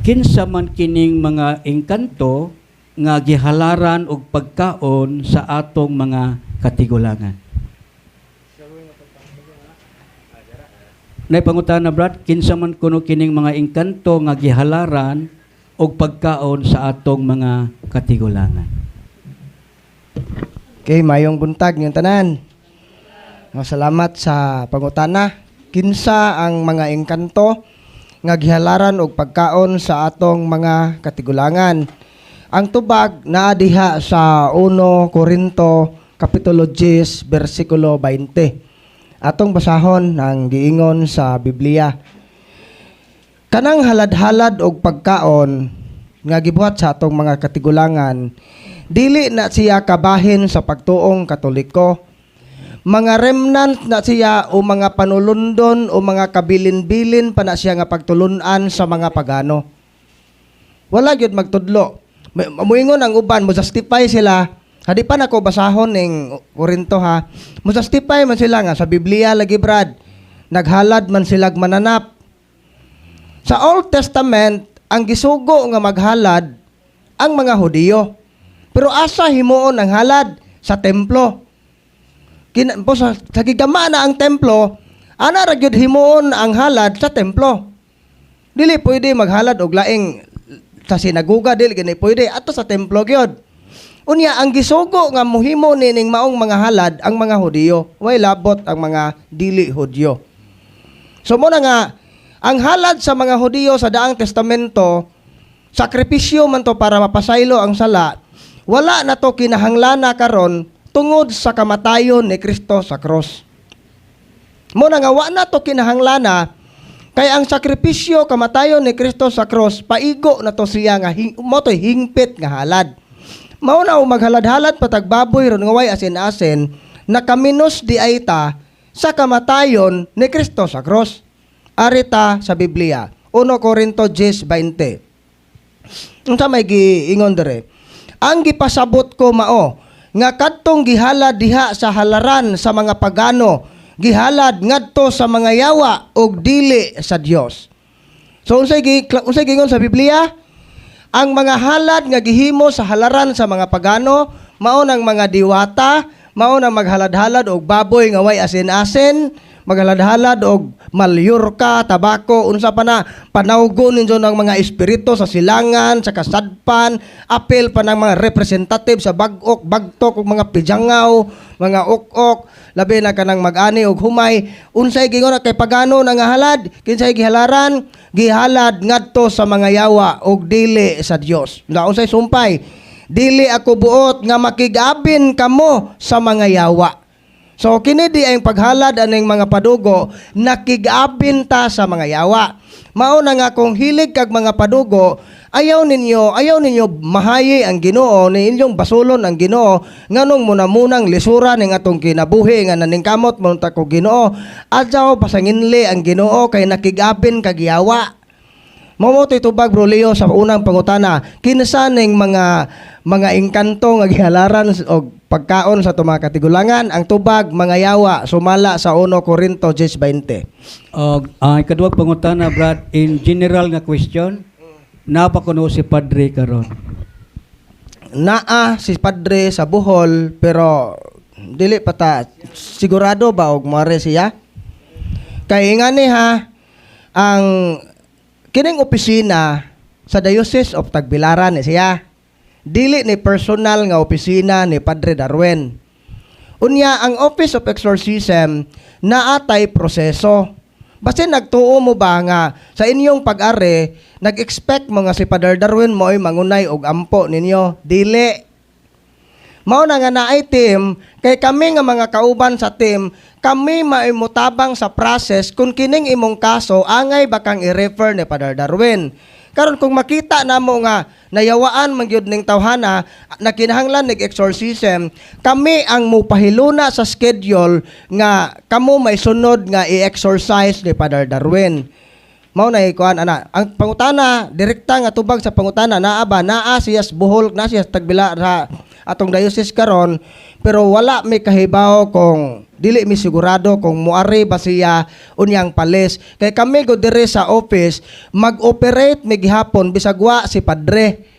Kinsa man kining mga engkanto nga gihalaran og pagkaon sa atong mga katigulangan? Nay pangutana, Brad, kinsa man kuno kining mga engkanto nga gihalaran og pagkaon sa atong mga katigulangan? Okay, mayong buntag yung tanan. Oh, salamat sa pangutana. Kinsa ang mga engkanto nga gihalaran og pagkaon sa atong mga katigulangan? Ang tubag naa diha sa 1 Korinto kapitulo 10 bersikulo 20. Atong basahon ang giingon sa Biblia. Kanang halad-halad og pagkaon nga gibuhat sa atong mga katigulangan, dili na siya kabahin sa pagtuong Katoliko. Mga remnant na siya o mga panulundon o mga kabilin-bilin pa na siya nga pagtulunan sa mga pagano. Wala gyud magtudlo. Muingon ang uban, mo justify sila. Hadi pa nako basahon ning Korinto ha. Mo justify man sila nga sa Biblia lagi, Brad. Naghalad man silag mananap. Sa Old Testament, ang gisugo nga maghalad ang mga Hudiyo. Pero asa himuon ang halad? Sa templo. Po, sa gigama na ang templo, ana ra gyud himuon ang halad sa templo. Dili pwede maghalad og laing sa sinagoga, dili gani pwede ato sa templo gyud. Unya ang gisugo nga mohimo nining maong mga halad ang mga Hudiyo, way labot ang mga dili Hudyo. So mo na nga ang halad sa mga Hudiyo sa Daang Testamento, sakripisyo man to para mapasaylo ang sala, wala na to kinahanglana karon tungod sa kamatayon ni Kristo sa cross. Mo na nga wa na to kinahanglana kay ang sakripisyo kamatayon ni Kristo sa cross, paigo na to siya nga mo to'y hingpit nga halad. Mao na og maghalad-halad patag baboy ron nga way asin-asin, nakaminos di ay ta sa kamatayon ni Kristo sa cross. Arita sa Biblia, 1 Corinto 10:20. Unsa may giingon dere? Ang gipasabot ko mao nga kadtong gihalad diha sa halaran sa mga pagano, gihalad ngadto sa mga yawa ug dili sa Dios. So unsay giingon sa Biblia? Ang mga halad nga gihimo sa halaran sa mga pagano, mao nang mga diwata, mao nang maghalad-halad og baboy nga way asin-asin, maghalad-halad og malyurka, tabako, unsa pa na, panawgo ninyo ng mga espiritu sa silangan, sa kasadpan, apil pa ng mga representative sa bag-ok, bagtok, ug mga pijangaw, mga ok-ok, labi na kanang mag-ani og humay. Unsay gingon kay pagano na nga halad? Kinsay gihalaran? Gihalad ngadto sa mga yawa ug dili sa Dios. Na unsay sumpay? Dili ako buot nga makig-abin kamo sa mga yawa. So kini di ang paghalad aning mga padugo, nakig-abin ta sa mga yawa. Mao na nga kung hilig kag mga padugo, ayaw ninyo mahayi ang Ginoo, ni inyong basulon ang Ginoo, nganong munamunang lisura ning atong kinabuhi nga naningkamot mo ta ko Ginoo. Adyaw pasanginli ang Ginoo kay nakig-abin kag yawa. Mao mo to'y tubag, Bro Leo, sa unang pangutana, kinsa ning mga engkanto nga gihalaran og pagkaon sa atong mga katigulangan? Ang tubag, mga yawa, sumala sa 1 Corinto 10:20. Og ang ikaduhang pangutana, Brad, in general nga question, naa pa kuno si Padre karon? Naa si Padre sa Bohol, pero dili pa ta sigurado ba og moare siya. Kay ngani ha, ang kining opisina sa Diocese of Tagbilaran ni siya. Dili ni personal nga opisina ni Padre Darwin. Unya ang Office of Exorcism naatay proseso. Basin nagtuo mo ba nga sa inyong pag-are, nag-expect mo nga si Father Darwin mo ay mangunay og ampo ninyo? Dili. Mao na nga naay team, kay kami nga mga kauban sa team, kami maimutabang sa process kung kining imong kaso angay ba kang i-refer ni Father Darwin. Karon kung makita namo nga nayawaan man gyud ning tawhana na kinahanglan nig exorcism, kami ang mupahiluna sa schedule nga kamo may sunod nga i-exorcise ni Father Darwin. Mao na ikuan ana. Ang pangutana, direkta nga tubag sa pangutana, naa ba? Naa siya sa Bohol, naa siya sa Tagbila sa atong diocese karon, pero wala may kahibaw kung Dili mi sigurado kung muari ba siya unyang palis. Kay kami go diri sa office, mag-operate mi gihapon bisag wa si padre.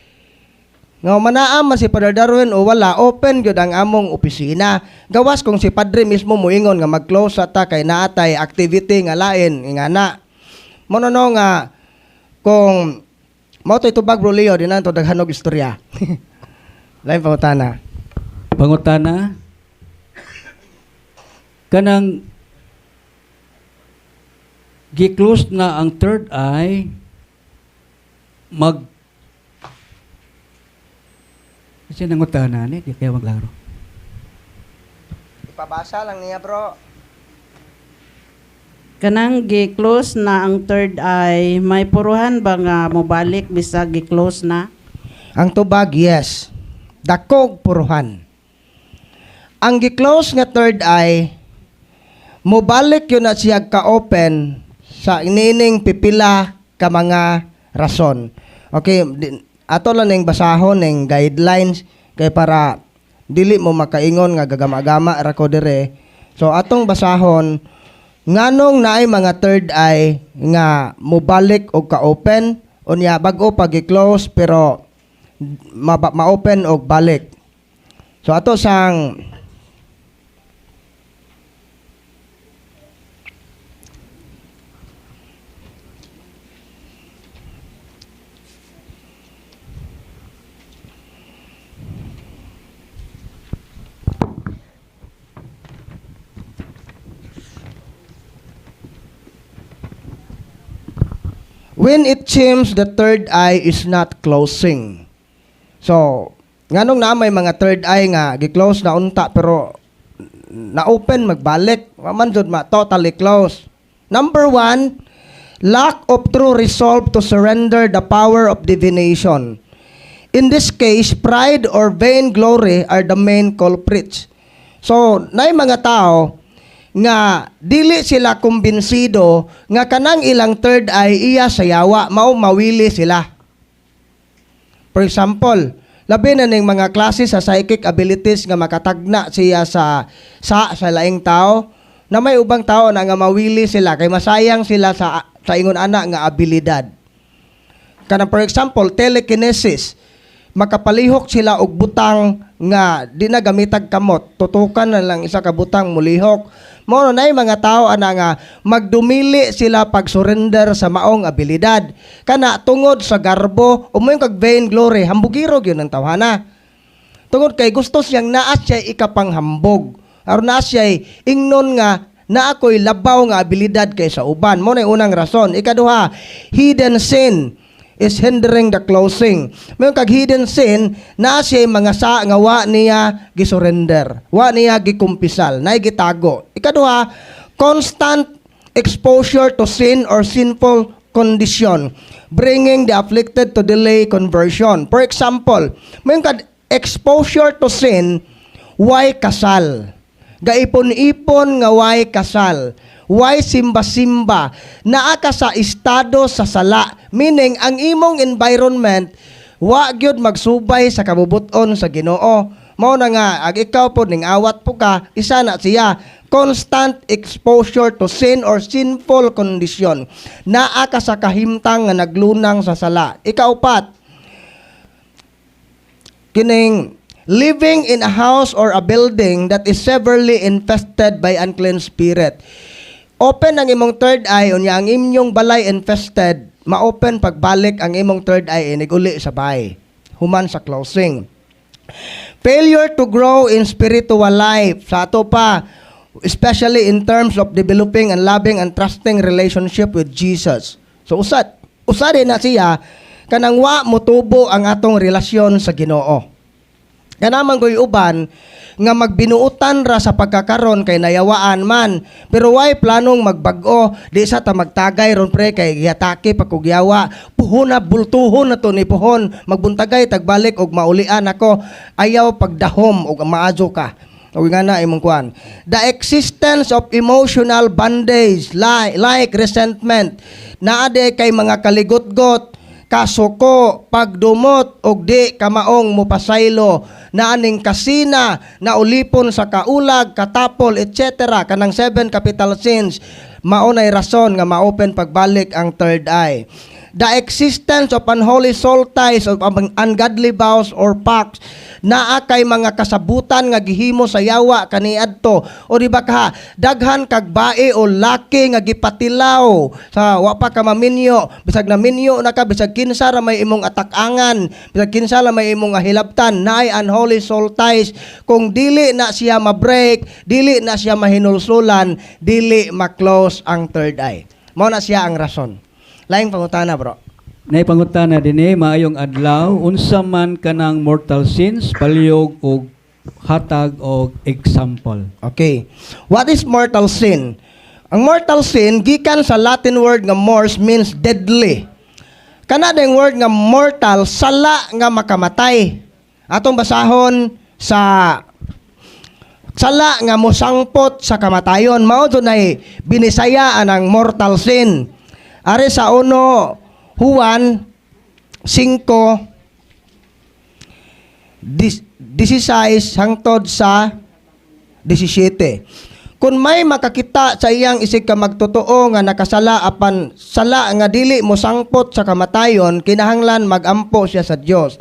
Nga manaa man si Padre Darwin o wala, open gyud ang among opisina. Gawas kung si padre mismo moingon nga mag-close sa ta kay naatay activity nga lain nga na. Mo no no nga kung mao to'y tubag, Bro Leo, di na to daghanog istorya. Lain pangutana. Pangutana, kanang gi-close na ang third eye, mag kasi nangutana ni di kaya maglaro. Ipabasa lang niya, bro. Kanang gi-close na ang third eye, may puruhan ba nga mobalik bisag gi-close na? Ang tubag, yes. Dakog puruhan. Ang gi-close nga third eye, mobalik yun na siya ka-open sa inining pipila ka mga rason. Okay, ato lang ning basahon ning guidelines kay para dili mo makaingon nga gagama-gama ra ko dire. So atong basahon nganong naay mga third eye nga mobalik og ka-open, unya bag-o pag i-close pero ma-open og balik. So ato sang when it seems the third eye is not closing. So, nganong na may mga third eye nga gi-close na unta pero na-open magbalik, wa man jud ma totally close. Number one, lack of true resolve to surrender the power of divination. In this case, pride or vainglory are the main culprits. So, naay mga tao nga dili sila kumbinsido nga kanang ilang third eye iya sa yawa, mao mawili sila. For example, labi na ning mga klase sa psychic abilities nga makatagna siya sa laing tao, na may ubang tao na nga mawili sila kay masayang sila sa ingon ana nga abilidad. Kanang for example, telekinesis, makapalihok sila og butang nga di na gamitag kamot, tutukan na lang isa ka butang, mulihok. Mao na nay mga tao ana nga magdumili sila pag surrender sa maong abilidad. Kana tungod sa garbo o mo kag vainglory, hambugiro gyud ang tawhana. Tungod kay gusto siyang naa siya ikapanghambog. Aron naa siya ingnon nga naa ko'y labaw nga abilidad kaysa uban. Mo na unang rason. Ikaduha, hidden sin is hindering the closing. Mayon kag hidden sin, naa siya mga sa nga wa niya gisurrender. Wa niya gikumpisal, naay gitago. Ikaduha, constant exposure to sin or sinful condition, bringing the afflicted to delay conversion. For example, mayon kag exposure to sin, why kasal? Gaipon-ipon nga way kasal, way simba-simba, naa ka sa estado sa sala, meaning ang imong environment wa gyud magsubay sa kabubuton sa Ginoo. Mao na nga ag ikaw po ning awat po ka, isa na siya constant exposure to sin or sinful condition. Naa ka sa kahimtang nga naglunang sa sala. Ikaupat, kining living in a house or a building that is severely infested by unclean spirit. Open ang imong third eye, unya ang inyong balay infested, ma-open pagbalik ang imong third eye inig uli sa bahay human sa closing. Failure to grow in spiritual life. Sa ato pa, especially in terms of developing and loving and trusting relationship with Jesus. So usad din na siya kanang wa motubo ang atong relasyon sa Ginoo. Kana man ko'y uban nga magbinuutan ra sa pagkakaron kay nayawaan man. Pero way planong magbag-o, di sa ta magtagay ron, pre, kay giatake pa kog yawa. Puhon na, bultuhon na to ni puhon. Magbuntagay tagbalik og maulian ako. Ayaw pagdahom og maazo ka. O nga na imong kuan. The existence of emotional bondage like resentment. Naa kay mga kaligotgot. Kasuko, pagdumot og di kamaong mopasaylo, na aning kasina, na ulipon sa kaulag, katapol, etc. Kanang seven capital sins, mao nay rason nga ma-open pagbalik ang third eye. The existence of unholy soul ties, of ungodly vows or pacts, naa kay mga kasabutan nga gihimo sa yawa kaniadto. O di ba ka daghan kag bae o laki nga gipatilaw sa wa pa ka maminyo, bisag naminyo na ka, bisag kinsa ra may imong atak-angan, bisag kinsa ra may imong hilabtan, naay unholy soul ties. Kung dili na siya ma-break, dili na siya mahinulsulan, dili ma-close ang third eye. Mao na siya ang rason. Laing pangutana, bro. Nay pangutana dinhi, maayong adlaw, unsa man kanang mortal sins, palihog og hatag og example? Okay. What is mortal sin? Ang mortal sin gikan sa Latin word nga mors, means deadly. Kana ding word nga mortal, sala nga makamatay. Atong basahon sa sala nga mosangpot sa kamatayon. Mao dunay binisaya ang mortal sin. Ari sa 1 Juan 5 16 hangtod sa 17. Kung may makakita sa iyang isig ka magtotoo nga nakasala apan sala nga dili mosangpot sa kamatayon, kinahanglan magampo siya sa Dios.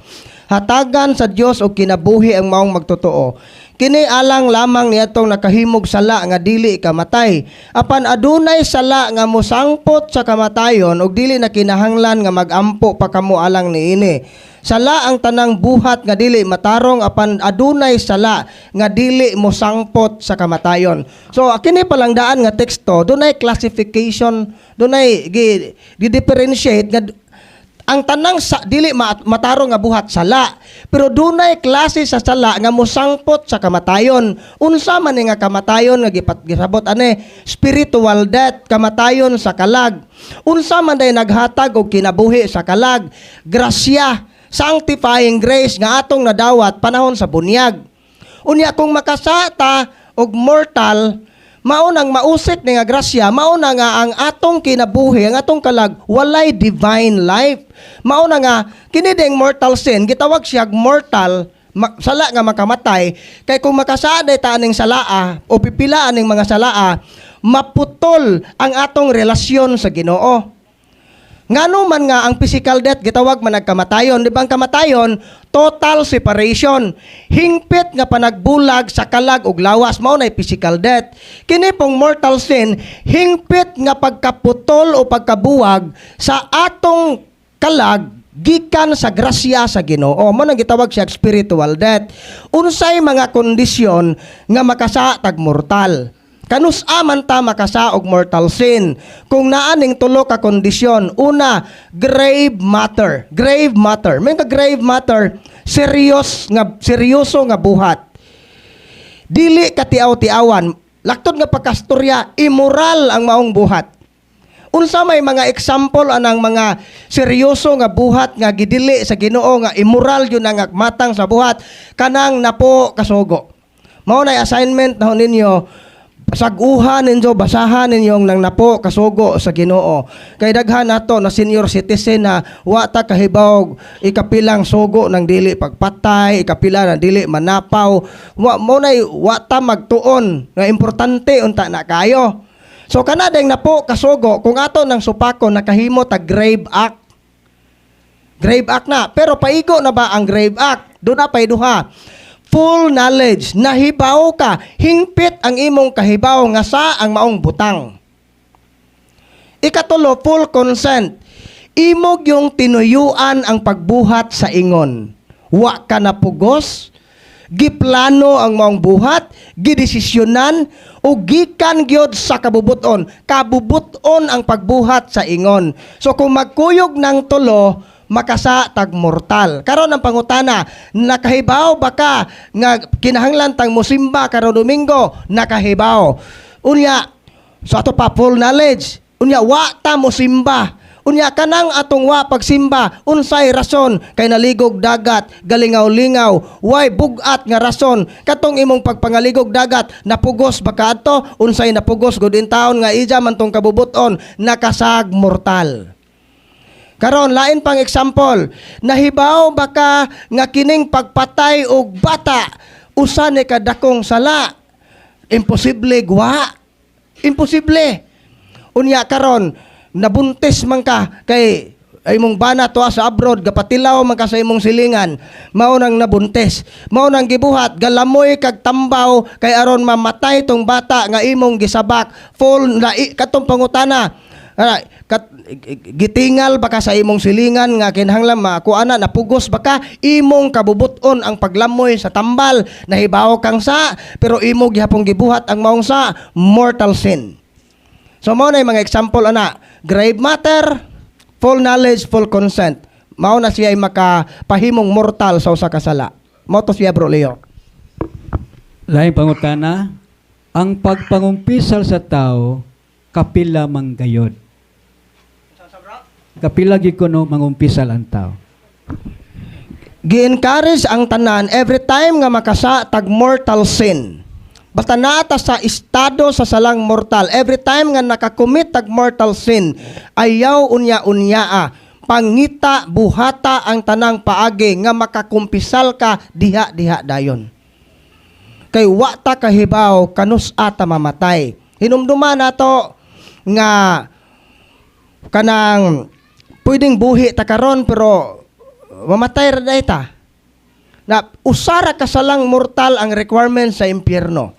Hatagan sa Dios og kinabuhi ang maong magtotoo. Kini alang lamang niadtong nakahimog sala nga dili kamatay. Apan adunay sala nga mosangpot sa kamatayon ug dili na kinahanglan nga magampo pa kamo alang niini. Sala ang tanang buhat nga dili matarong, apan adunay sala nga dili mosangpot sa kamatayon. So kini palang daan nga teksto, dunay classification, dunay gi, gi-differentiate nga ang tanang sa dili matarong nga buhat sala, pero dunay klase sa sala nga mosangpot sa kamatayon. Unsa man ni nga kamatayon nga gisabot ane? Spiritual death, kamatayon sa kalag. Unsa man day naghatag og kinabuhi sa kalag? Grasya, sanctifying grace nga atong nadawat panahon sa bunyag. Unya kung makasata og mortal, mao nang mausik ni nga grasya, mao na nga ang atong kinabuhi, ang atong kalag walay divine life. Mao na nga kini ding mortal sin, gitawag siya mortal, sala nga makamatay, kay kung makasaad ta aning salaa o pipila aning mga salaa, maputol ang atong relasyon sa Ginoo. Ngano man nga ang physical death gitawag man nagkamatayon, di ba? Ang kamatayon, total separation. Hingpit nga panagbulag sa kalag ug lawas, mao nay physical death. Kini pong mortal sin, hingpit nga pagkaputol o pagkabuwag sa atong kalag gikan sa grasya sa Ginoo. Mao nang gitawag siya spiritual death. Unsay mga kondisyon nga makasa tag mortal? Kanus-a man ta makasa og mortal sin? Kung naa ning tulo ka kondisyon. Una, grave matter. Grave matter. May ka grave matter, serious nga seryoso nga buhat. Dili katiaw-tiawan, laktod nga pagkastorya, immoral ang maong buhat. Unsa may mga example anang mga seryoso nga buhat nga gidili sa Ginoo, nga immoral yun ang matang sa buhat? Kanang napo kasugo. Mao nay assignment na ninyo, sag-uhan ninyo, basahan ninyo nang napo kasugo sa Ginoo. Kay daghan nato na senior citizen na wa ta kahibawog ikapilang sugo ng dili pagpatay, ikapila ng dili manapaw. Wa mo nay wa ta magtuon nga importante unta na kayo. So kana ding napo kasugo, kung ato nang supako, nakahimo ta grave act. Grave act na. Pero paigo na ba ang grave act? Doon na pay duha. Full knowledge, nahibaw ka, hingpit ang imong kahibaw nga sa ang maong butang. Ikatulo, full consent. Imog yung tinuyuan ang pagbuhat sa ingon. Wa ka na pugos, giplano ang maong buhat, gidesisyonan, o gikan gyud sa kabubuton. Kabubuton ang pagbuhat sa ingon. So kung magkuyog ng tulo, makasa tag mortal. Karon ang pangutana, nakahibaw ba ka nga kinahanglan tang musimba karon Domingo? Nakahibaw. Unya, so ato pa full knowledge. Unya wa ta mosimba. Unya kanang atong wa pagsimba, unsay rason? Kay naligog dagat, galingaw-lingaw, way bugat nga rason. Katong imong pagpangaligog dagat, napugos ba ka adto? Unsay napugos gud in taon nga ija man tong kabubuton, nakasag mortal. Karon, lain pang example, nahibaw ba ka nga kining pagpatay og bata usa ni kadakong sala? Imposible gwa. Imposible. Unya karon, nabuntis man ka kay ay imong bana tuwa sa abroad, gapatilaw man ka sa imong silingan, mao nang nabuntis. Mao nang gibuhat, galamoy kag tambaw kay aron mamatay tong bata nga imong gisabak. Full na katong pangutana. Ara, gitingal ba ka sa imong silingan nga kinahanglan makuha na, napugos ba ka, imong kabubuton ang paglamoy sa tambal, nahibaw kang sa, pero imo gihapong gibuhat ang maong sa, mortal sin. So mao na yung mga example ana, grave matter, full knowledge, full consent. Mao na siya ay makapahimong mortal sa usa ka sala. Mao to siya, Bro Leo. Laing pangutana, ang pagpangumpisal sa tao, kapila man gayod? Kapila gyud kuno mangumpisal ang tao? Gi-encourage ang tanan every time nga makasa tag mortal sin. Basta naa ta sa estado sa salang mortal, every time nga nakakommit tag mortal sin, ayaw unya-unyaa. Pangita, buhata ang tanang paagi nga makakumpisal ka diha-diha dayon. Kay wa ta kahibaw kanus-a ta mamatay. Hinumduma nato nga kanang pwedeng buhi ta karon pero mamatay ra diay ta. Na usara ka salang mortal ang requirement sa impyerno.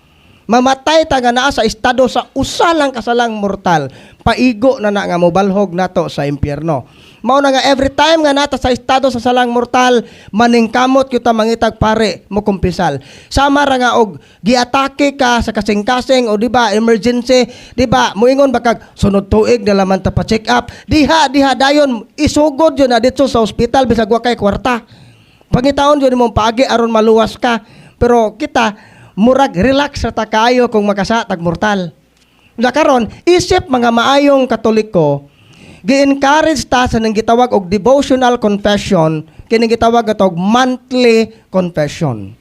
Mamatay ta nga naa sa estado sa usa lang kasalang mortal, paigo na na nga mobalhog nato sa impyerno. Mao na nga every time nga nata sa estado sa salang mortal, maningkamot kita mangitag pare mo kumpisal. Sama ra nga og giatake ka sa kasing-kasing o di ba emergency, di ba moingon ba kag sunod tuig na laman ta pa check up, diha diha dayon isugod yun na didto sa ospital bisag wa kay kwarta. Pangitaon yun imong paagi aron maluwas ka. Pero kita murag relax ra ta kaayo kung makasa tag mortal. Na karon, isip mga maayong Katoliko, gi-encourage ta sa nang gitawag og devotional confession, kining gitawag ato og monthly confession.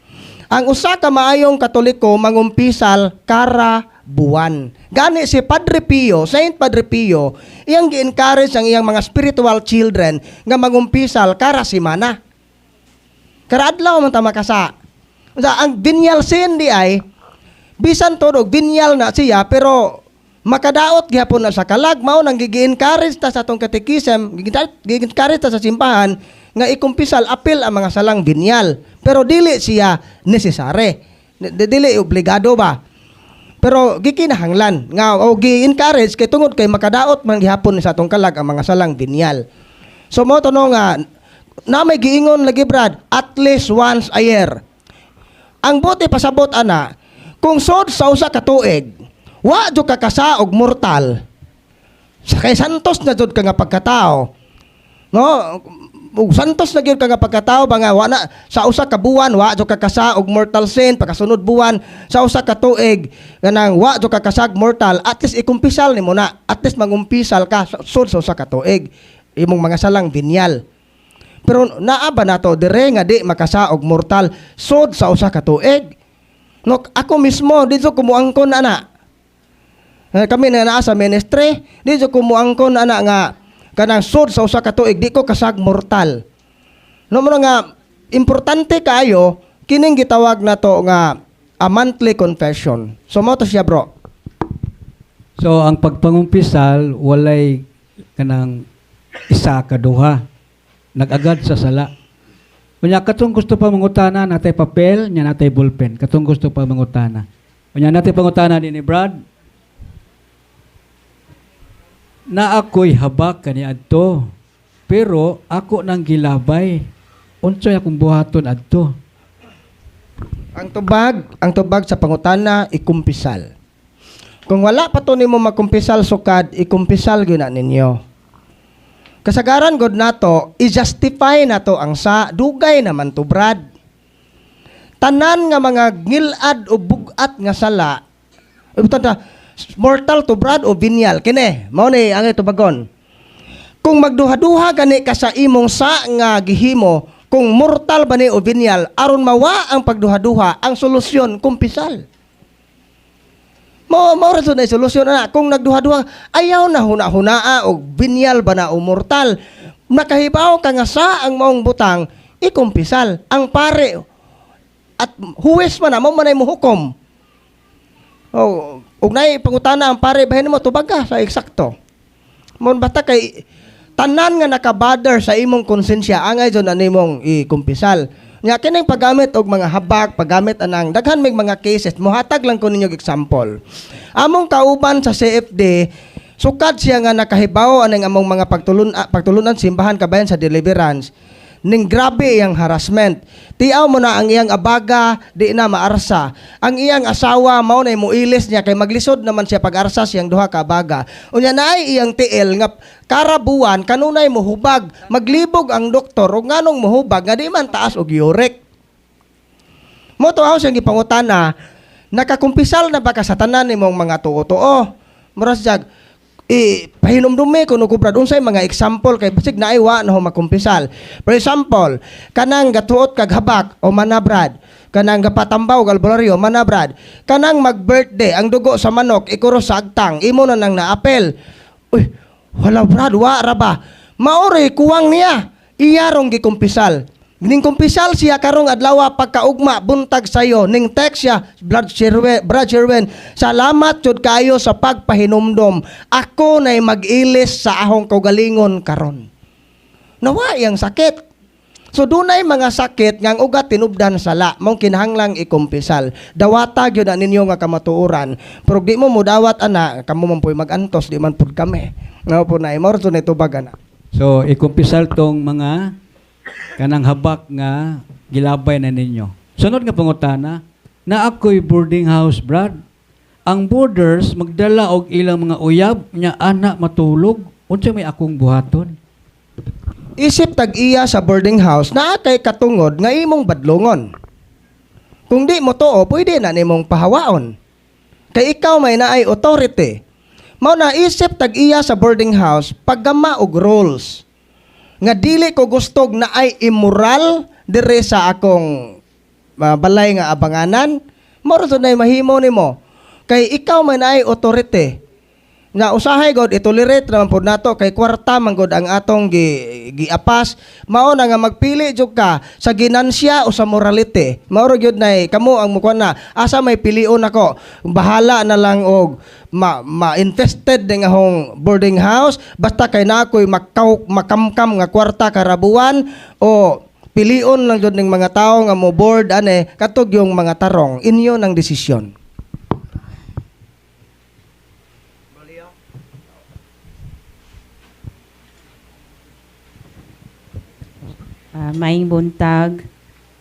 Ang usa ka maayong Katoliko mangumpisal kara buwan. Gani si Padre Pio, Saint Padre Pio, iyang gi-encourage ang iyang mga spiritual children nga mangumpisal kara semana. Kada adlaw man ta makasa. Unsa ang venial sin di ay bisan to og venial na siya pero makadaot gihapon na sa kalag, mao nang gi-encourage ta sa atong catechism, gi-encourage ta sa simbahan nga ikumpisal apil ang mga salang venial. Pero dili siya necessary. Dili obligado ba? Pero gikinahanglan nga o gi-encourage kay tungod kay makadaot man gihapon sa atong kalag ang mga salang venial. So mo to no nga na may giingon lagi, Brad, at least once a year. Ang buti pasabot ana, kung sod sa usa ka tuig, wa jud ka kasa og mortal. Sa kay santos na jud ka nga pagkatao. No, ug santos na gyud ka nga pagkatao ba nga wa na sa usa ka buwan wa jud ka kasa og mortal sin, pagkasunod buwan sa usa ka tuig kanang wa jud ka kasag mortal, at least ikumpisal nimo na, at least mangumpisal ka sud sa usa ka tuig imong mga salang venial. Pero naa ba nato dire nga di makasa og mortal sod sa usa ka tuig? No, ako mismo dito kumuangkon ana. Kami na naa sa ministry, dito kumuangkon ana nga kanang sod sa usa ka tuig di ko kasag mortal. No mo nga importante kaayo kining gitawag nato nga a monthly confession. So mo to siya, bro. So ang pagpangumpisal walay kanang isa ka duha. Nag-agad sa sala. Unya katong gusto pa mangutana, natay papel, nya natay ballpen. Katong gusto pa mangutana. Unya natay pangutana din ni Brad. Na ako'y habak kani adto. Pero ako nang gilabay. Unsay akong buhaton adto? Ang tubag sa pangutana, ikumpisal. Kung wala pa to nimo makumpisal sukad, ikumpisal gyud na ninyo. Kasagaran god nato, i-justify nato ang sa dugay naman to, Brad. Tanan nga mga ngilad o bugat nga sala, tanda, mortal to, Brad, o venial kini, mao ni ang tubagon. Kung magduha-duha gani ka sa imong sa nga gihimo, kung mortal ba ni o venial, aron mawa ang pagduha-duha, ang solusyon kumpisal. Mao ra na solusyon na kung nagduha-duha, ayaw na huna-hunaa og venial ba na o mortal. Nakahibaw ka nga sa ang maong butang ikumpisal. Ang pare at huwes man na mao man ay mohukom. Oh, ug nay pangutana ang pare, bahin mo tubag ka sa eksakto. Mon basta kay tanan nga nakabother sa imong konsensya, angay jud na nimong ikumpisal. Nya kining paggamit og mga habak, paggamit anang daghan may mga cases, mohatag lang ko ninyo og example. Among kauban sa CFD, sukad siya nga nakahibaw aning among mga pagtulunan simbahan kabayan sa deliverance, ning grabe iyang harassment. Tiaw mo na ang iyang abaga, di na maarsa. Ang iyang asawa mao na muilis niya kay maglisod naman siya pag-arsa siyang duha ka abaga. Unya naay iyang tiil nga karabuan kanunay mohubag, maglibog ang doktor ug nganong mohubag nga di man taas og uric. Mo to siyang gipangutana, nakakumpisal na ba ka sa tanan nimong mga tuo-tuo? Mura siya, eh, pahinumdumi kuno ko, Brad, unsay mga example kay basig naay wa na ho makumpisal. For example, kanang gatuot kag habak o mana, Brad, kanang gapatambaw og albularyo mana, Brad, kanang mag-birthday ang dugo sa manok ikuros sa agtang imo na nang naapel. Uy, wala, Brad, wa ra ba? Maoray kuwang niya. Iya rong gikumpisal. Ning kumpisal siya karong adlaw, pagkaugma buntag sayo ning text siya, "Brad Sherwin, Brad Sherwin, salamat jud kayo sa pagpahinumdom. Ako nay mag-ilis sa ahong kaugalingon karon." Nawa iyang sakit. So dunay mga sakit nga ang ugat tinubdan sala, mong kinahanglang ikumpisal. Dawata gyud na ninyo nga kamatuoran. Pero di mo mudawat ana, kamo man po'y magantos, di man pud kami. Nga po na mao ra tubag ana. So, ikumpisal tong mga kanang habak nga gilabay na ninyo. Sunod nga pangutana, na ako'y boarding house, Brad. Ang boarders magdala og ilang mga uyab nya ana matulog. Unsa may akong buhaton? Isip tag-iya sa boarding house, naa kay katungod nga imong badlongon. Kung di mo tuo, pwede na nimong pahawaon. Kay ikaw may naay authority. Mao na isip tag-iya sa boarding house, paggama og rules. Nga dili ko gustog na ay immoral dire sa akong balay nga abanganan, mao ra nay mahimo nimo. Kay ikaw may naay authority. Nga usahay god itolerate naman pod nato kay kwarta man god ang atong giapas. Mao na nga magpili jud ka sa ginansya o sa morality. Mao ra gyud nay kamo ang mukuan na asa may pilion ako, bahala na lang og ma, ma-infested ning ahong boarding house basta kay na ako'y makaw, makamkam nga kwarta karabuan, o pilion lang jud ning mga tawo nga mo board ane katog yung mga tarong. Inyo ng desisyon. Maayong buntag.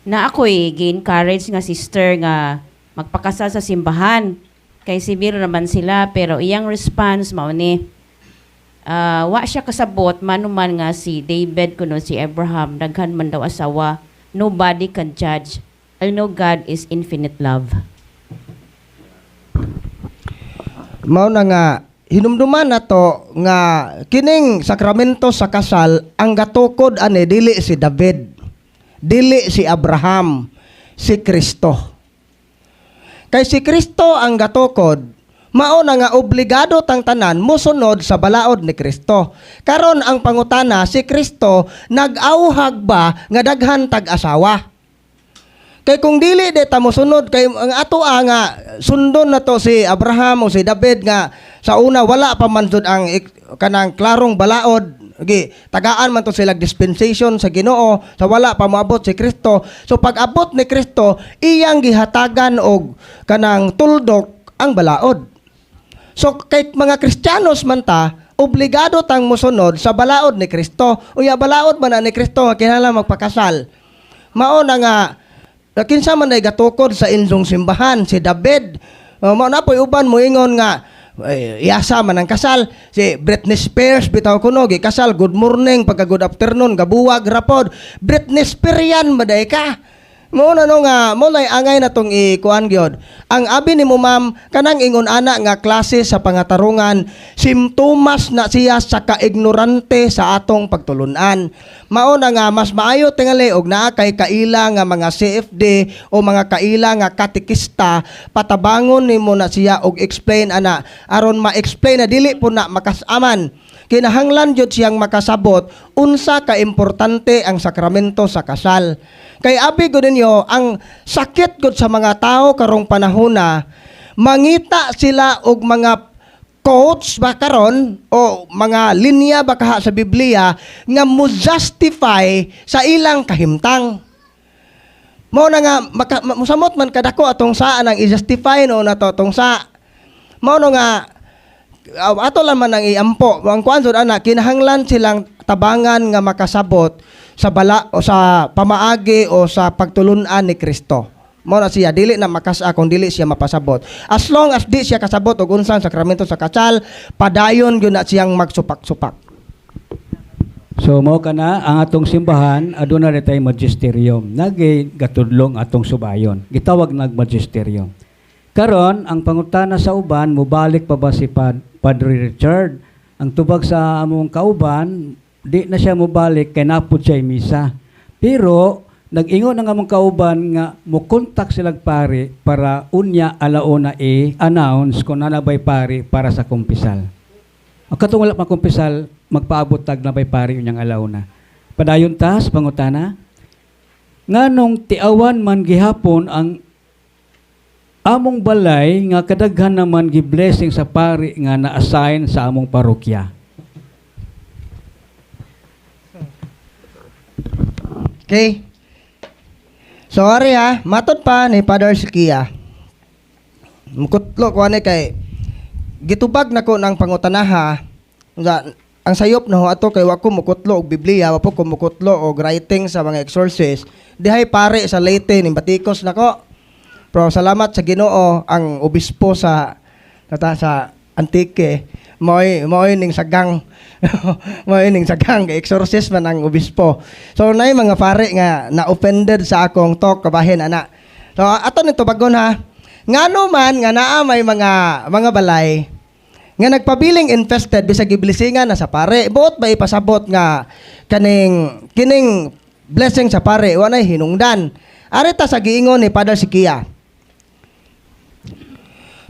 Na ako'y gi-encourage nga sister nga magpakasal sa simbahan. Kay civil naman sila, pero iyang response mao ni wa siya kasabot manuman nga si David kuno si Abraham daghan man daw asawa. Nobody can judge. I know God is infinite love. Mao na nga hinumduman nato nga kining sakramento sa kasal, ang gatukod ani dili si David, dili si Abraham, si Kristo. Kay si Kristo ang gatukod, mao na nga obligado tang tanan mosunod sa balaod ni Kristo. Karon ang pangutana, si Kristo nag-awhag ba nga daghan tag-asawa? Kay kung dili de ta mosunod kay ang ato nga sundon na to si Abraham o si David nga sa una wala pa man jud ang kanang klarong balaod, gi tagaan man to sila dispensation sa Ginoo sa wala pa moabot si Kristo. So pag abot ni Kristo, iyang gihatagan og kanang tuldok ang balaod. So kay mga Kristiyanos man ta, obligado tang mosunod sa balaod ni Kristo. Unya balaod man na ni Kristo nga kinahanglan magpakasal. Mao na nga kinsa man ay gatukod sa inyong simbahan, si David? Mao na po'y uban moingon nga eh, iyasa man ang kasal. Si Britney Spears bitaw kuno gikasal, good morning pagka good afternoon gabuwag rapod. Britney Spears yan maday ka. Mao na no nga mo nay angay na tong ikuan gyud. Ang abi nimo, ma'am, kanang ingon ana nga klase sa pangatarungan, simptomas na siya sa kaignorante sa atong pagtulunan. Mao na nga mas maayo tingali og naa kay kaila nga mga CFD o mga kaila nga katekista, patabangon nimo na siya og explain ana aron ma-explain na dili po na makasaman. Kinahanglan jud siyang makasabot unsa ka importante ang sakramento sa kasal. Kay abi gud ninyo, ang sakit gud sa mga tao karong panahona, mangita sila og mga quotes ba karon o mga linya ba kaha sa Biblia nga mo justify sa ilang kahimtang. Mao na nga musamot man kadako atong saan ang i-justify no na to atong sa. Mao no nga ato lang man ang iampo. Ang kuan jud ana, kinahanglan silang tabangan nga makasabot sa bala o sa pamaagi o sa pagtulun-an ni Kristo. Mao na siya, dili na makasa kung dili siya mapasabot. As long as di siya kasabot og unsang sakramento sa kasal, padayon gyud na siyang magsupak-supak. So mao kana ang atong simbahan, aduna na tay magisterium. Nagay gatudlong atong subayon. Gitawag nag magisterium. Karon ang pangutana sa uban, mobalik pa ba si Padre Richard? Ang tubag sa among kauban, di na siya mobalik kay napod siya misa. Pero nag-ingon ang among kauban nga mo kontak silag pare para unya alauna i-announce kung nanabay pare para sa kumpisal. Ang katong wala pa kumpisal, magpaabot tag na bay pari unyang alauna. Padayon ta sa pangutana. Nganong tiawan man gihapon ang among balay nga kadaghan naman gi-blessing sa pari nga na-assign sa among parokya? Okay. Sorry ha, matod pa ni Father Sikia. Mukutlo ko ani kay gitubag nako ng pangutanaha. Unsa ang sayop na ho ato kay wa ko mukutlo og Biblia, wa po ko mukutlo og writing sa mga exorcist. Dihay pare sa Leyte ning batikos nako. Pero salamat sa Ginoo, ang obispo sa tata sa Antique moy moy ning sagang moy ning sagang kay exorcist man ang obispo. So nay mga pare nga na offended sa akong talk kabahin ana. So ato ni tubagon ha. Ngano man nga naa may mga balay nga nagpabiling infested bisag giblisingan na sa pare? Buot ba ipasabot nga kaning kining blessing sa pare wa nay hinungdan? Ari ta sa giingon ni Father Sikia.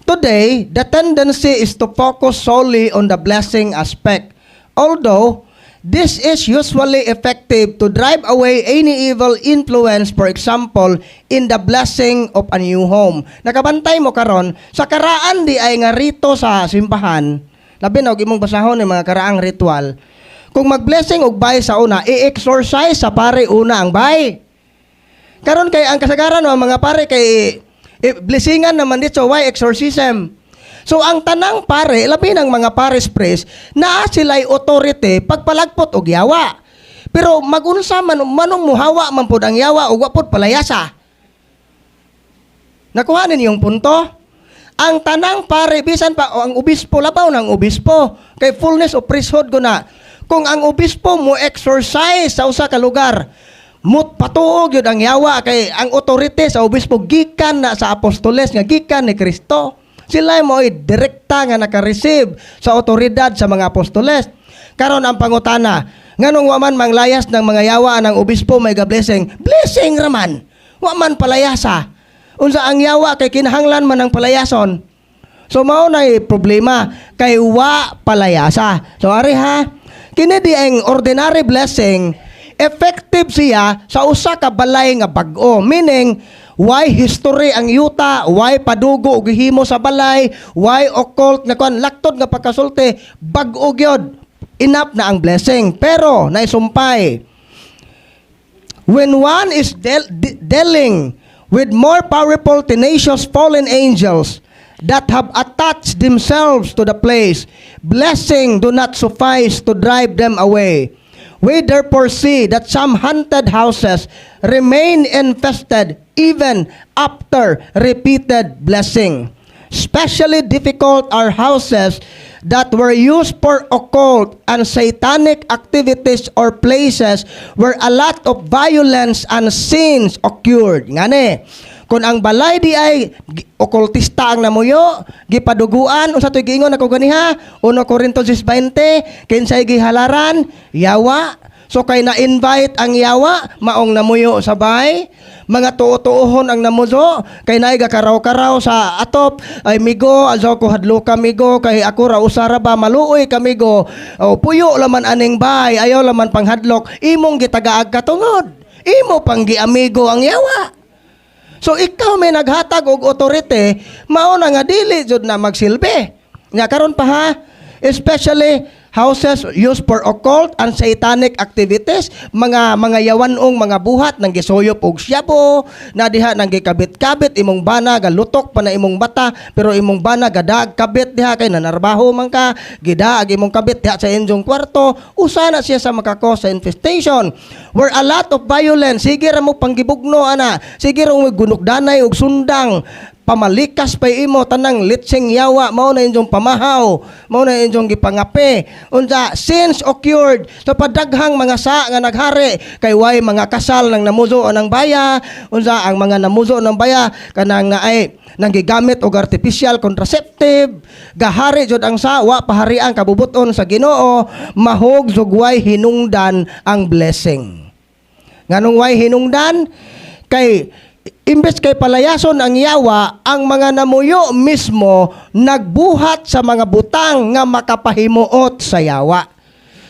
Today, the tendency is to focus solely on the blessing aspect. Although, this is usually effective to drive away any evil influence, for example, in the blessing of a new home. Nakabantay mo karon sa karaan di ay nga rito sa simbahan, labi na og imong basahon ni mga karaang ritual. Kung mag-blessing og bay sa una, i-exorcise sa pare una ang bay. Karon kay ang kasagaran ng mga pare kay blessingan naman dito, why exorcism? So ang tanang pare, labi ng mga parish priest, naa sila'y authority pagpalagpot og yawa. Pero magunsa man manong muhawa man pud ang yawa ug wa pud palayasa? Nakuha ninyong punto? Ang tanang pare, bisan pa o ang obispo, labaw ng obispo, kay fullness of priesthood ko na. Kung ang obispo mo exorcise sa usa ka lugar, mut patuog yun ang yawa kay ang authority sa obispo gikan na sa apostoles nga gikan ni Kristo. Sila mo ay direkta nga naka-receive sa otoridad sa mga apostoles. Karon ang pangutana, nganong wa man manglayas ng mga yawa ng obispo may ga-blessing? Blessing raman. Wa man palayasa. Unsa ang yawa kay kinahanglan man ang palayason? So mao na problema kay wa palayasa. So ari ha, kini di ang ordinary blessing, effective siya sa usa ka balay nga bag-o. Meaning, why history ang yuta, why padugo og gihimo sa balay, why occult nga kuan, laktod nga pagkasulti, bag-o gyud. Enough na ang blessing. Pero naisumpay, when one is dealing with more powerful, tenacious fallen angels that have attached themselves to the place, blessing do not suffice to drive them away. We therefore see that some haunted houses remain infested even after repeated blessing. Especially difficult are houses that were used for occult and satanic activities or places where a lot of violence and sins occurred. Ngani, kung ang balay di ay okultista ang namuyo, gipaduguan, unsa to'y giingon ako ganiha, 1 Corinto 6:20, kinsay gihalaran, yawa. So kay na-invite ang yawa, maong namuyo sa bay, mga tuo-tuohon ang namuzo, kay naay gakaraw-karaw sa atop, "Ay migo, azo ko hadlo ka migo, kay ako ra usara ba, maluoy ka migo, o puyo laman aning bay, ayaw laman panghadlok," imong gitagaag katungod. Imo pang giamigo ang yawa. So ikaw may naghatag og authority, mao na nga dili jud na magsilbi. Nya karon pa ha, especially houses used for occult and satanic activities, mga yawanong mga buhat nang gisuyop og syabo, na diha nang gikabit-kabit imong bana, galutok pa na imong bata, pero imong bana gadag kabit diha kay nanarbaho man ka, gidaag imong kabit diha sa inyong kwarto, usa na siya sa maka-cause sa infestation. Where a lot of violence, sige ra mo panggibugno ana, sige ra mo gunukdanay og sundang, pamalikas pa imo tanang litseng yawa, mao na inyong pamahaw, mao na inyong gipangape. Unsa sins occurred sa padaghang mga sa nga naghari kay way mga kasal nang namuzo ng baya. Unsa ang mga namuzo ng baya, kanang naay nang gigamit og artificial contraceptive, gahari jud ang sawa paharian kabubuton sa Ginoo, mahog sugway hinungdan ang blessing. Nganong way hinungdan? Kay imbes kay palayason ang yawa, ang mga namuyo mismo nagbuhat sa mga butang nga makapahimuot sa yawa.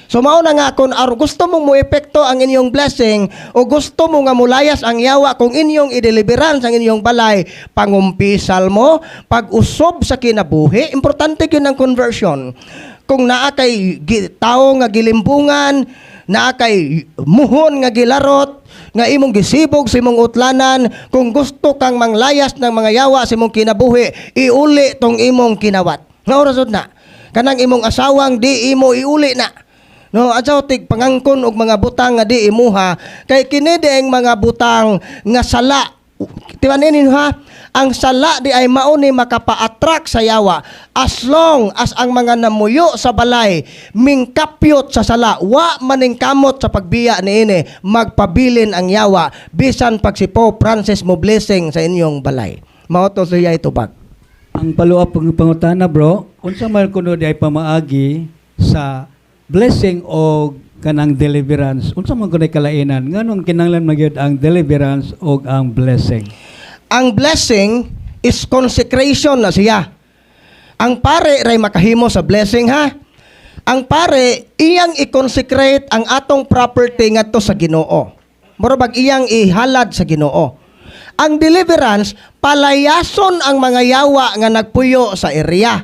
So mao na nga kung gusto mong mo epekto ang inyong blessing o gusto mo nga mulayas ang yawa kung inyong ideliverance ang inyong balay, pangumpisal mo, pag-usob sa kinabuhi, importante gyud ang conversion. Kung naa kay tao nga gilimbungan, naa kay muhon nga gilarot, nga imong gisibog sa imong utlanan, kung gusto kang manglayas ng mga yawa sa imong kinabuhi, iuli tong imong kinawat. Nga oras na. Kanang imong asawang di imo iuli na. No, adyaw tig pangangkon og mga butang nga di imuha kay kini di mga butang nga sala. Timan ninyo ha, ang sala di ay mao ni makapa-attract sa yawa. As long as ang mga namuyo sa balay mingkapyot sa sala, wa maningkamot sa pagbiya niini, magpabilin ang yawa bisan pag si Pope Francis mo blessing sa inyong balay. Mao to siya itubag. Ang follow-up ng pangutana, bro, unsa man kuno di ay pamaagi sa blessing o kanang deliverance? Unsa man kuno kalainan? Nganong kinahanglan magyud ang deliverance o ang blessing? Ang blessing is consecration na siya. Ang pare ray makahimo sa blessing ha. Ang pare iyang i-consecrate ang atong property ngadto sa Ginoo. Mura bag iyang ihalad sa Ginoo. Ang deliverance, palayason ang mga yawa nga nagpuyo sa area.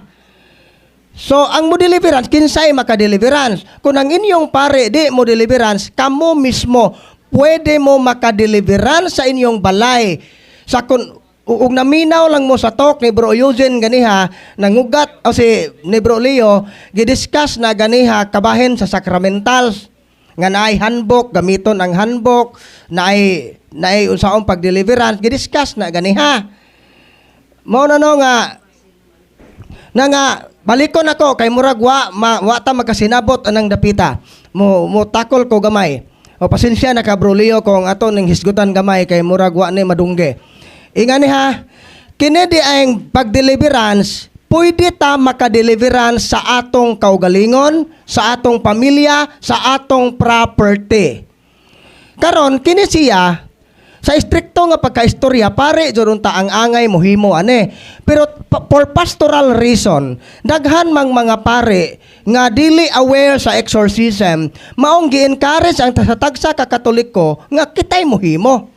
So, ang mo deliverance, kinsay maka-deliverance? Kung ang inyong pare di mo deliverance, kamo mismo pwede mo maka-deliverance sa inyong balay. Sa kun ug naminaw lang mo sa talk ni Bro Eugene ganiha, nangugat o si ni Bro Leo, gidiscuss na ganiha kabahin sa sacramentals nga naay handbook, gamiton ang handbook, naay naay unsaon pag-deliverance, gidiscuss na ganiha. Mao na no nga na nga balikon ako kay murag wa ta magkasinabot anang dapita. Mo takol ko gamay. O pasensya na ka, Bro Leo, kung ato ning hisgutan gamay kay murag wa ni madungge. Ingani ha, kini di ang pag-deliverance, pwede ta maka-deliverance sa atong kaugalingon, sa atong pamilya, sa atong property. Karon kini siya sa istrikto nga pagkaistorya, pare jud unta ang angay mohimo ane. Pero for pastoral reason, daghan mang mga pare nga dili aware sa exorcism, maong gi-encourage ang sa tagsa ka Katoliko nga kitay mohimo.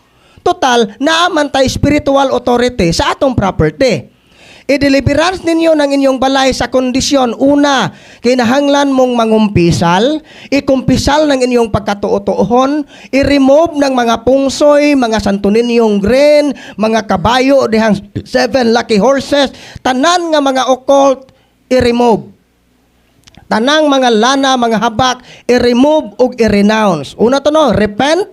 Total, naa man tay spiritual authority sa atong property. I-deliverance ninyo ng inyong balay sa kondisyon. Una, kinahanglan mong mangumpisal, ikumpisal ng inyong pagkatuo-tuohon, i-remove ng mga pungsoy, mga Santo Niñong green, mga kabayo, dihang seven lucky horses, tanan nga mga occult, i-remove. Tanang mga lana, mga habak, i-remove ug i-renounce. Una to no, repent,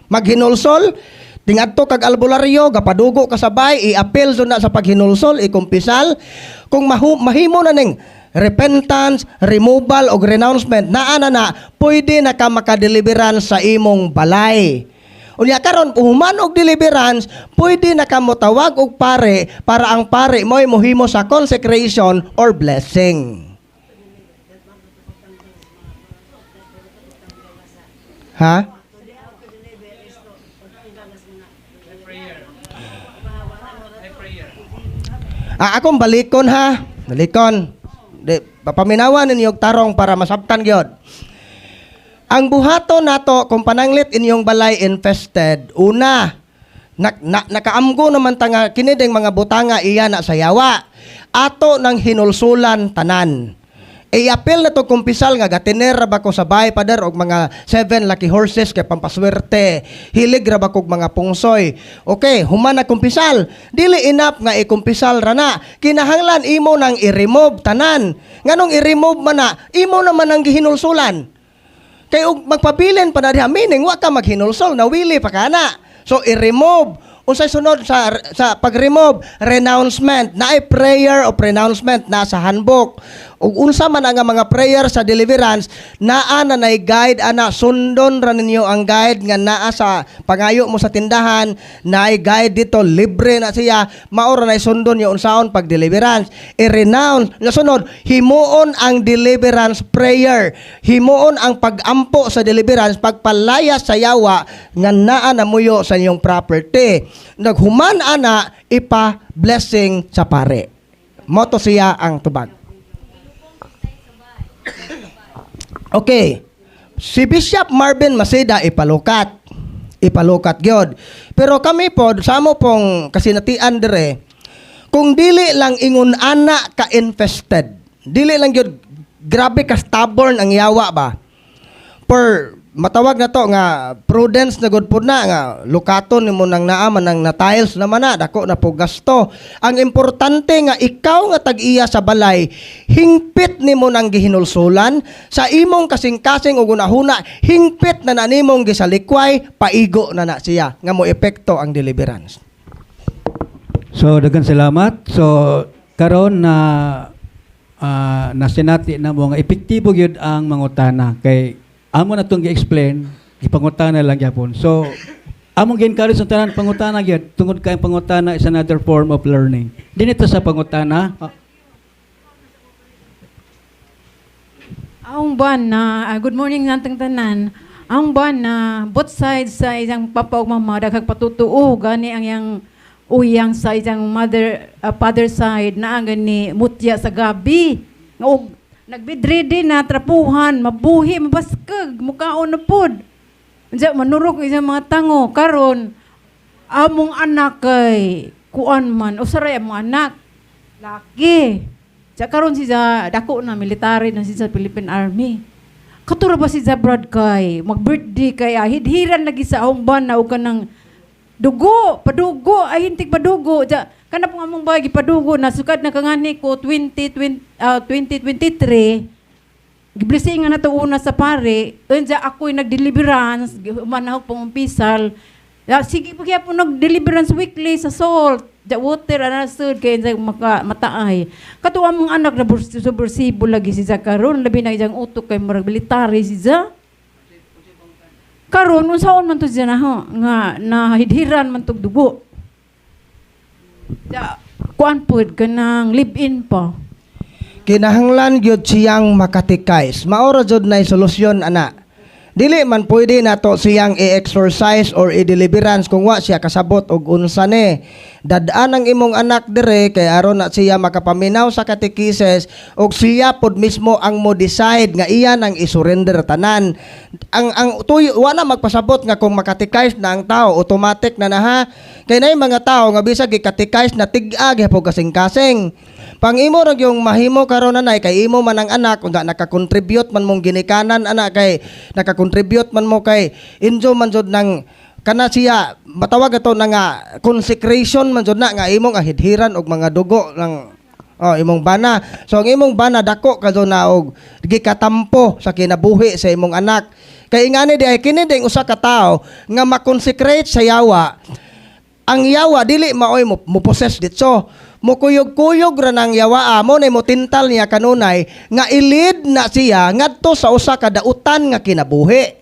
maghinulsol, tingadto kag albularyo, gapadugo ka sabay, i-appeal na sa paghinulsol, ikumpisal. Kung mahimo na ning repentance, removal og renouncement, naa na na, pwede na ka makadeliverance sa imong balay. Unya karon human og deliverance, pwede na ka motawag og pare para ang pare mo'y mohimo sa consecration or blessing. Ha? Ah, akong balikon ha. Balikon. Di, papaminawan ninyo og tarong para masabtan gyud. Ang buhaton nato kung pananglit inyong balay infested, una, nakaamgo naman ta nga kini ding mga butanga iya na sa yawa. Ato nang hinulsulan tanan. I-apil na to kumpisal nga gatiner ra ba ko sa bahay, pader, og mga seven lucky horses kay pampaswerte. Hilig ra ba kog mga pungsoy. Okay, human na kumpisal. Dili enough nga ikumpisal ra na. Kinahanglan imo nang i-remove tanan. Nganong i-remove man na, imo naman ang gihinulsulan. Kay og magpabilin pa na diha, meaning wa ka maghinulsol, nawili pa ka na. So i-remove. Unsay sunod sa pag-remove? Renouncement. Naay prayer o pronouncement na sa handbook. Ug unsa man ang mga prayer sa deliverance, naa na nay guide ana, sundon ra ninyo ang guide nga naa sa pangayo mo sa tindahan, naay guide dito, libre na siya, mao ra nay sundon niyo unsaon pag deliverance. I-renounce. Na sunod, himuon ang deliverance prayer. Himuon ang pag-ampo sa deliverance, pagpalaya sa yawa nga naa namuyo sa inyong property. Naghuman ana, ipa-blessing sa pare. Moto siya ang tubag. Okay. Si Bishop Marvin Maceda ipalukat. Ipalukat gyud. Pero kami po, sa amo pong kasinatian dire, kung dili lang ingon ana ka infested, dili lang gyud grabe ka stubborn ang yawa ba. Per matawag na to nga prudence na gud pud na nga lukaton nimo nang naa man nang na tiles naman na dako na po gasto. Ang importante nga ikaw nga tag-iya sa balay, hingpit nimo nang gihinulsulan sa imong kasing-kasing ug hunahuna, hingpit na na nimong gisalikway, paigo na na siya nga mo epekto ang deliverance. So daghang salamat. So karon na nasinati na mo nga epektibo gyud ang mangutana kay amo na tong gi-explain, gipangutana lang gyapon. So among gi-encourage ang tanan, pangutana gyud tungod kay ang pangutana is another form of learning. Dinito sa pangutana, Ang buwan na, good morning natang tanan. Ang buwan na both sides sa isang papa ug mama daghang patutuo gani ang yang uyang sa isang mother, father side na ang gani mutya sa gabi. Nga og nagbedrede na trapuhan, mabuhi, mabaskag, mukaon na pod. Unsa manurok ang isang mga tango karon among anak kay kuan man usaray among anak laki. Sa karon siya dako na military na siya sa Philippine Army. Katura ba si Brad kay mag-birthday kay hidhiran lagi sa akong ban na og kanang dugo, padugo, ay hintik padugo. Ja, kana pong among bagay padugo na sukad na kangani ko 20, 20, 2023. Giblessing nga na to una sa pare, unja ako'y nag-deliverance, manahog pong umpisal. Ya, sige pa kaya po nag-deliverance weekly sa salt, ja water ana sud kay unsa maka mataay. Kato among anak na subversibo lagi si karon, labi na iyang utok kay murag military si za. Karon unsaon man to siya na ho, nga nahidhiran man tog dugo. Ja, kuan pod kanang live-in pa. Kinahanglan gyud siyang makatikais. Mao ra jud nay solusyon ana. Dili man pwede nato siyang i-exorcise or i-deliverance kung wa siya kasabot og unsa ni. Dad-an ang imong anak dire kay aron na siya makapaminaw sa katekises og siya pod mismo ang mo decide nga iya nang i-surrender tanan. Ang tuyo wa na magpasabot nga kung makatikais na ang tao automatic na na ha. Kay nay mga tao nga bisag gikatikais na tig-a gihapon kasing-kasing. Pang imo ra yung mahimo karon anay kay imo man ang anak unda nakakontribute man mong ginikanan ana kay nakakontribute man mo kay injo man jud nang kana siya matawag ato na nga consecration man jud na nga imong ahidhiran og mga dugo ng oh imong bana. So ang imong bana dako ka na og gikatampo sa kinabuhi sa imong anak. Kay ingani di ay kini ding usa ka tawo nga makonsecrate sa yawa. Ang yawa dili maoy mo possess ditso. Mukuyog-kuyog ra nang yawa amo na mo tintal niya kanunay nga ilid na siya ngadto sa usa ka dautan nga kinabuhi.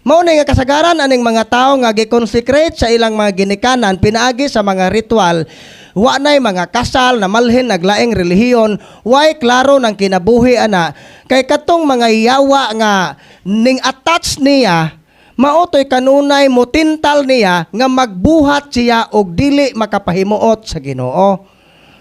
Mao na nga kasagaran aning mga tawo nga gi-consecrate sa ilang mga ginikanan pinaagi sa mga ritual, wa nay mga kasal na malhin naglaing relihiyon, way klaro ng kinabuhi ana kay katong mga yawa nga ning attach niya. Mao to'y kanunay motintal niya nga magbuhat siya og dili makapahimuot sa Ginoo.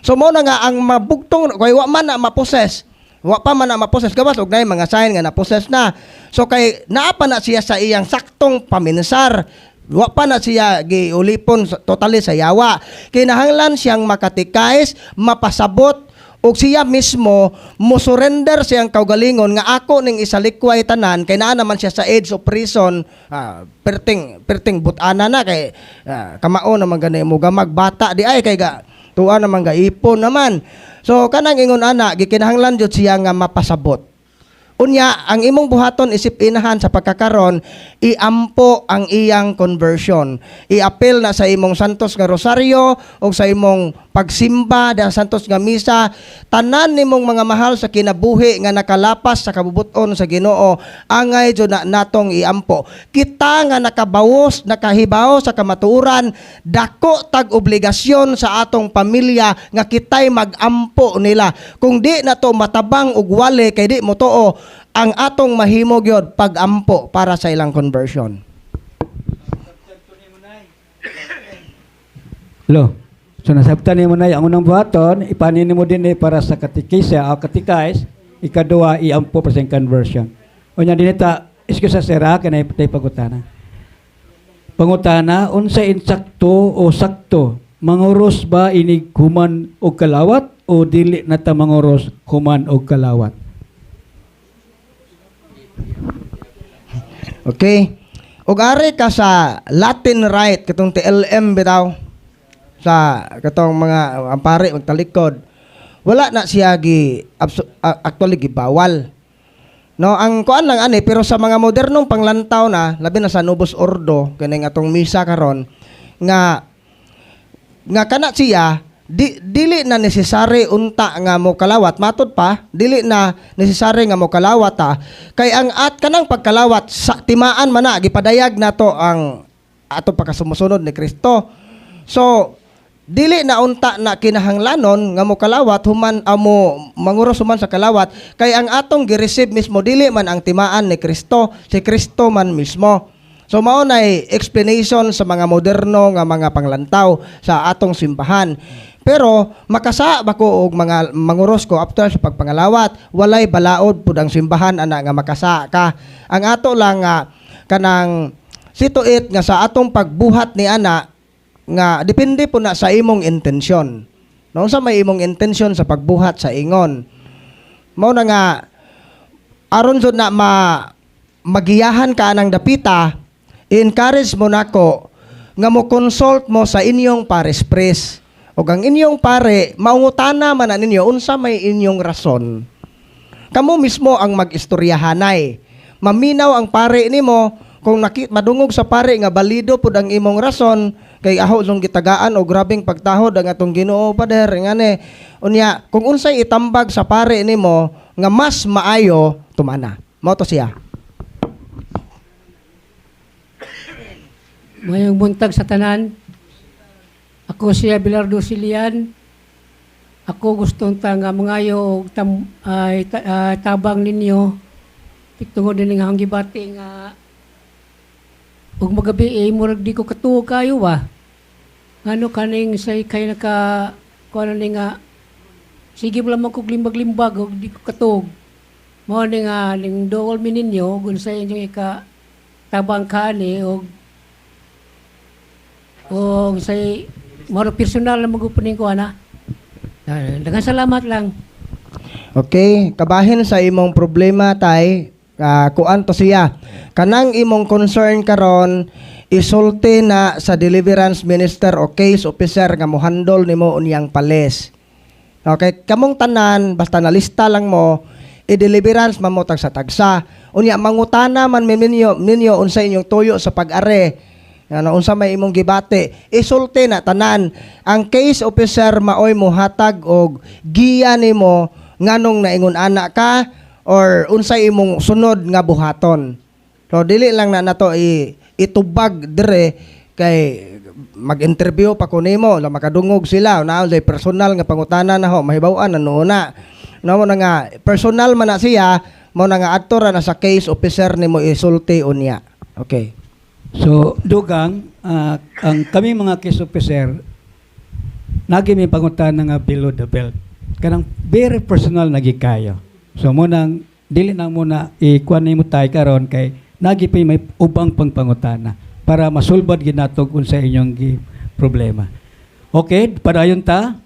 So mao na nga ang mabugtong kay wa man na ma-possess. Wa pa man na ma-possess, gawas og nay mga sign nga na-possess na. So kay naa pa na siya sa iyang saktong paminsar. Wa pa na siya giulipon totally sa yawa. Kinahanglan siyang makatikais, mapasabot og siya mismo mo surrender siyang kaugalingon nga ako ning isalikway tanan, kay naa naman siya sa age of reason, perting perting butana na kay kamao naman gani mo gamag bata di ay kay ga tuwa naman ga ipon naman. So kanang ingon ana, gikinahanglan jud siya nga mapasabot. Unya, ang imong buhaton isip inahan sa pagkakaron, iampo ang iyang conversion. I-appeal na sa imong Santos nga Rosaryo o sa imong pagsimba da Santos nga Misa, tanan nimong mga mahal sa kinabuhi nga nakalapas sa kabubuton sa Ginoo, angay jud na natong iampo. Kita nga nakabawos, nakahibaw sa kamatuoran, dako tag obligasyon sa atong pamilya nga kitay magampo nila. Kung di na to matabang og wali kay di mo tuo, ang atong mahimo gyud pagampo para sa ilang conversion. Lo. So nasabtan nimo na ang unang buhaton, ipanin mo din eh para sa katikisa o katikais, ikaduha iampo para sa conversion. Unya dinita, excuse sa sira kanay tay pagutana. Pangutana, unsa insakto o sakto? Manguros ba inig human og kalawat o dili na ta manguros human og kalawat? Okay? Ug ari ka sa Latin Rite katong TLM bitaw sa katong mga ang pare magtalikod. Wala na siya gi actually gibawal. No, ang kuan lang ani, pero sa mga modernong panglantaw na, labi na sa Novus Ordo kining atong misa karon nga nga kana siya dili na necessary unta nga mo kalawat, matud pa dili na necessary nga mo kalawat ta, kay ang at kanang pagkalawat sa timaan man na gipadayag nato ang ato pagkasumusunod ni Kristo. So dili na unta na kinahanglanon nga mo kalawat human amo manguros human sa kalawat, kay ang atong gi-receive mismo dili man ang timaan ni Kristo, si Kristo man mismo. So mao nay explanation sa mga moderno nga mga panglantaw sa atong simbahan. Pero makasa ba ko og mga manguros ko after sa pagpangalawat, walay balaod pud ang simbahan ana nga makasa ka. Ang ato lang nga kanang situit nga sa atong pagbuhat ni ana nga depende po na sa imong intensyon. No, unsa may imong intensyon sa pagbuhat sa ingon. Mao na nga aron jud na magiyahan ka anang dapita, encourage mo nako nga mo consult mo sa inyong parish priest. Og ang inyong pare, maungutana man na ninyo unsa may inyong rason. Kamo mismo ang mag-istoryahanay. Maminaw ang pare nimo kung madungog sa pare nga balido pud ang imong rason kay aho jung gitagaan og grabeng pagtahod ang atong Ginoo, pader ngani. Unya kung unsay itambag sa pare nimo nga mas maayo, tumana. Mao to siya. Mayong buntag sa tanan. Ako si Abelardo Silian. Ako gustong ta nga mangayo og tabang ninyo tungod din nga akong gibati nga ug magabi eh, murag di ko katuo kayo ba. Ngano kaning say kay naka kuan ni nga sige mo lamang kog limbag-limbag ug di ko katuog. Mao ni nga ning dool mi ninyo ug unsa inyong ika tabang kaani og o say moro personal na magupunin ko ana. Daghang salamat lang. Okay, kabahin sa imong problema tay, kuan to siya. Kanang imong concern karon isulti na sa deliverance minister o case officer nga mohandle nimo unyang palis. Okay, kamong tanan basta nalista lang mo i-deliverance man mo tagsa tagsa. Unya mangutana man ninyo ninyo unsa inyong tuyo sa pag-are. Ano unsa may imong gibati, isulti na tanan. Ang case officer maoy mohatag og giya nimo nganong naingon ana ka or unsay imong sunod nga buhaton. So dili lang na nato itubag dire kay mag-interview pa ko nimo, la makadungog sila, naa say personal nga pangutana na ho, mahibaw-an na nuuna. Mao na nga personal man na siya, mao na nga adto ra na sa case officer nimo isulti unya. Okay. So, dugang, ang kami mga case officer, nagi may pangutana nga below the belt. Kanang very personal nagi kayo. So, munang, dili na muna ikuan nimo tay karon kay nagi pa may ubang pang pangutana para masulbad gid nato kung sa inyong gi problema. Okay, padayon ta.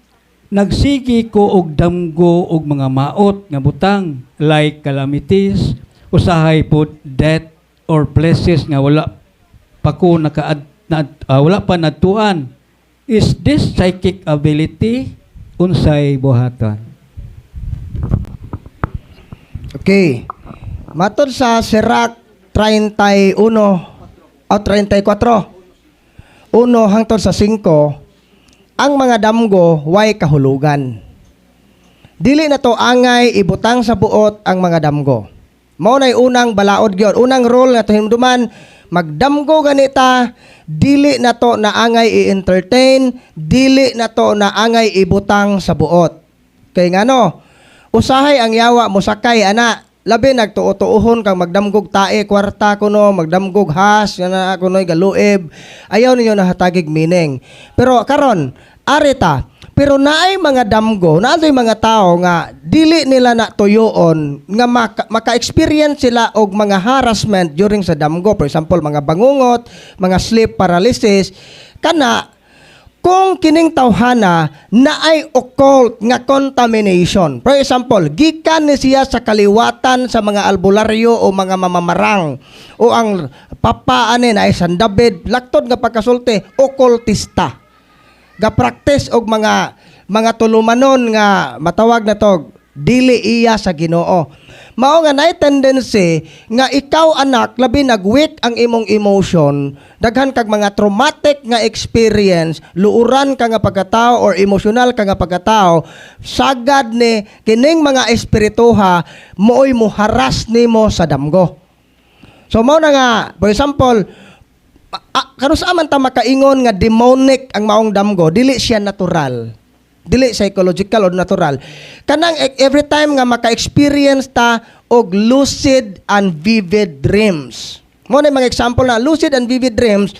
Nagsigi ko og damgo og mga maot nga butang like calamities, usahay pod death or places nga wala pa ko naka na, wala pa natuan. Is this psychic ability? Unsay buhaton? Okay. Matod sa Sirach 31 o 34, 1 hangtod sa 5, ang mga damgo way kahulugan. Dili na to angay ibutang sa buot ang mga damgo. Mao nay unang balaod gyud, unang rule nga hinumduman, magdamgo ganita, dili na to na angay i-entertain, dili na to na angay ibutang sa buot. Kay ngano, usahay ang yawa mosakay ana, labi nagtuo-tuohon kang magdamgog tae kwarta kuno, magdamgog has nga kuno'y galuib, ayaw ninyo nahatagig meaning. Pero karon arita, pero naay mga damgo, naay mga tao nga dili nila na tuyoon nga maka-experience sila og mga harassment during sa damgo. For example, mga bangungot, mga sleep paralysis kana. Kung kining tawhana naay occult nga contamination. For example, gikan ni siya sa kaliwatan sa mga albularyo o mga mamamarang o ang papa ani na ay San David, laktod nga pagkasulti, okultista. Ga-practice og mga tulumanon nga matawag na tog dili iya sa Ginoo. Mao nga naay tendency nga ikaw, anak, labi nag-weak ang imong emotion, daghan kag mga traumatic nga experience, luuran ka nga pagkatao or emotional ka nga pagkatao, sagad ni kining mga espirituha mooy muharas nimo sa damgo. So mao na nga, for example, kanus man ta makaingon nga demonic ang maong damgo, dili siya natural. Dili psychological or natural. Kanang every time nga maka-experience ta og lucid and vivid dreams. Mao na yung mga example na lucid and vivid dreams,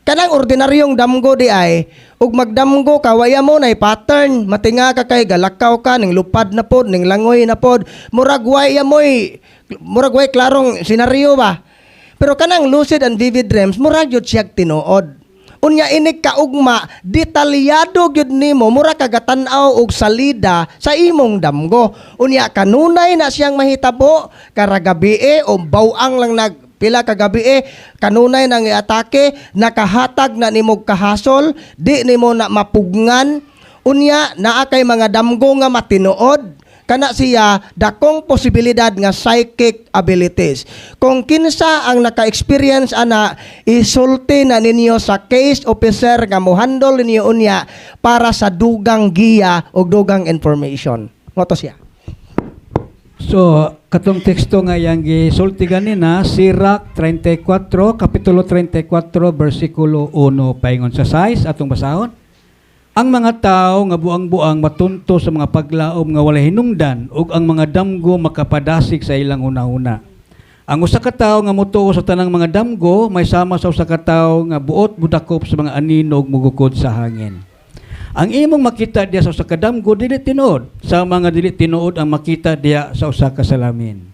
kanang ordinaryong damgo di ay ug magdamgo ka, waya mo nay pattern, matinga ka kay galakaw ka ning lupad na pod, ning langoy na pod, murag waya moy, murag way klarong senaryo ba. Pero kanang lucid and vivid dreams, murag gyud siyag tinuod. Unya inig kaugma, detalyado gyud nimo, mura kagatan-aw og salida sa imong damgo. Unya kanunay na siyang mahitabo, karagabi o bawang lang nag pila ka gabi, kanunay nang iatake, nakahatag na nimo kahasol, di nimo na mapugngan. Unya naa kay mga damgo nga matinuod, kana siya dakong posibilidad nga psychic abilities. Kung kinsa ang naka-experience ana, isulti na ninyo sa case officer nga mohandle ninyo unya para sa dugang giya o dugang information. Mao to siya. So, katong teksto nga yang gisulti ganina, Sirach 34, Kapitulo 34, versikulo 1 paingon sa 6, atong basahon. Ang mga tao nga buang-buang matunto sa mga paglaom nga walay hinungdan ug ang mga damgo makapadasig sa ilang hunahuna. Ang usa ka tawo nga motuo sa tanang mga damgo may sama sa usa ka tawo nga buot budakop sa mga anino ug mugukod sa hangin. Ang imong makita diya sa usa ka damgo dili tinuod, sa mga dili tinuod ang makita diya sa usa ka salamin.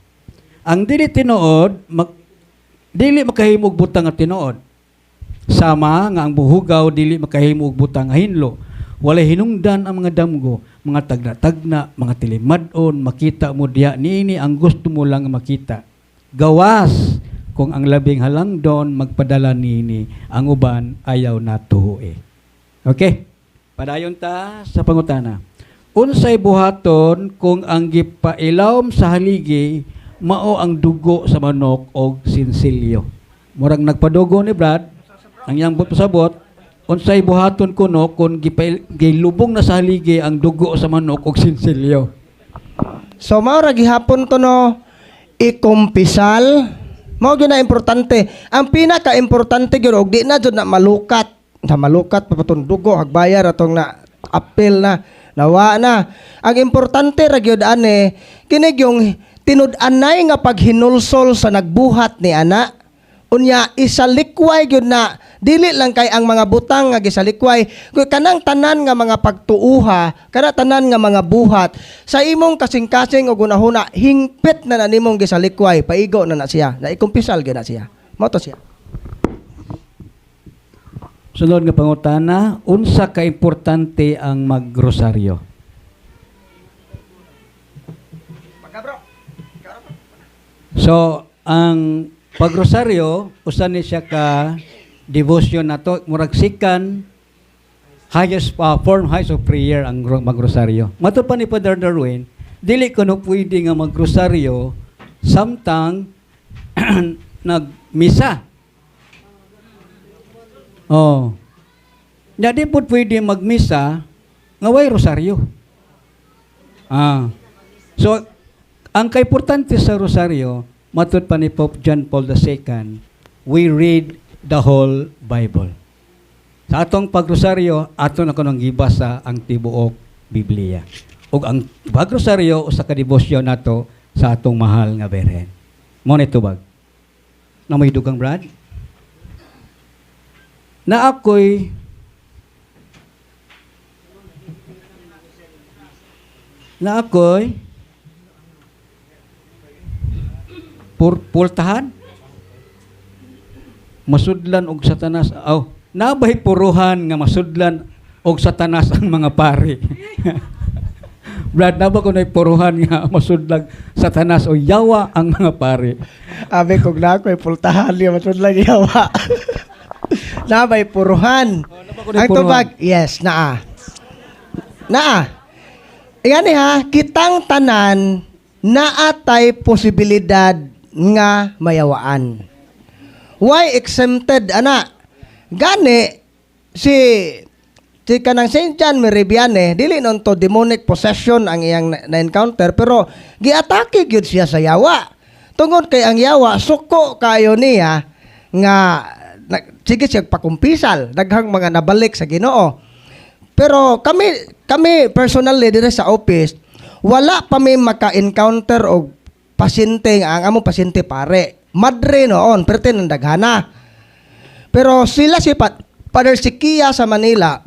Ang dili tinuod dili makahimog butang nga tinuod. Sama nga ang buhugaw dili makahimo og butang nga hinlo. Walay hinungdan ang mga damgo, mga tagna-tagna, mga tilimad-on, makita mo diya niini ang gusto mo lang makita. Gawas kung ang labing halangdon magpadala niini, ang uban ayaw natuhi. Okay? Padayon ta sa pangutana. Unsay buhaton kung ang gipailawom sa haligi mao ang dugo sa manok og sinsilyo? Murag nagpadugo ni Brad, ang iyang buot pasabot, unsay buhaton kuno kung gilubong na sa haligi ang dugo sa manok og sinsilyo? So mao ra gihapon to, no, ikumpisal. Mao gyud na importante. Ang pinaka-importante gyud og di na jud na malukat. Na malukat pa patong dugo hagbayar atong na apil na nawa na. Ang importante ra gyud ane kini yung tinud-anay nga paghinulsol sa nagbuhat ni ana. Unya isalikway gyud na, dili lang kay ang mga butang nga gisalikway, kuy kanang tanan nga mga pagtuuha, kana tanan nga mga buhat sa imong kasing-kasing o gunahuna, hingpit na na nimong gisalikway, paigo na na siya, na ikumpisal gyud na siya. Mao to siya. Sunod nga pangutana, unsa ka importante ang magrosaryo? So, ang pagrosaryo, usa ni siya ka devotion nato, murag sikan highest form, highest of prayer ang magrosaryo. Matud pa ni Father Darwin, dili kuno pwede nga magrosaryo samtang nagmisa. Oh. Nya di pud pwede magmisa nga way rosaryo. So, ang kaimportante sa rosaryo, matud pa ni Pope John Paul II, we read the whole Bible. Sa atong pagrosaryo, ato na kunong gibasa ang tibuok Biblia. Ug ang pagrosaryo usa ka debosyon nato sa atong mahal nga Birhen. Mo ni tubag. Na may dugang, Brad? Na ako'y pultahan, masudlan og Satanas. Oh, nabay puruhan nga masudlan og Satanas ang mga pari? Brad, naba ko puruhan nga masudlan Satanas o yawa ang mga pari? Abi kog na ako'y pultahan niya masudlan yawa. Nabay puruhan? Oh, naba ko na'y Ang puruhan. tubag, yes, naa. Naa. Ingani ha, kitang tanan naatay posibilidad nga mayawaan. Why exempted ana? Gani si si kanang Saint John Meribiane, dili nun to demonic possession ang iyang na-encounter, pero giatake gyud siya sa yawa. Tungod kay ang yawa suko kayo niya nga na, sige siya pakumpisal, daghang mga nabalik sa Ginoo. Pero kami kami personally dire sa office, wala pa mi maka-encounter og pasyente nga ang among pasyente pare. Madre noon, pero ng daghana. Pero sila si Father Sikia sa Manila,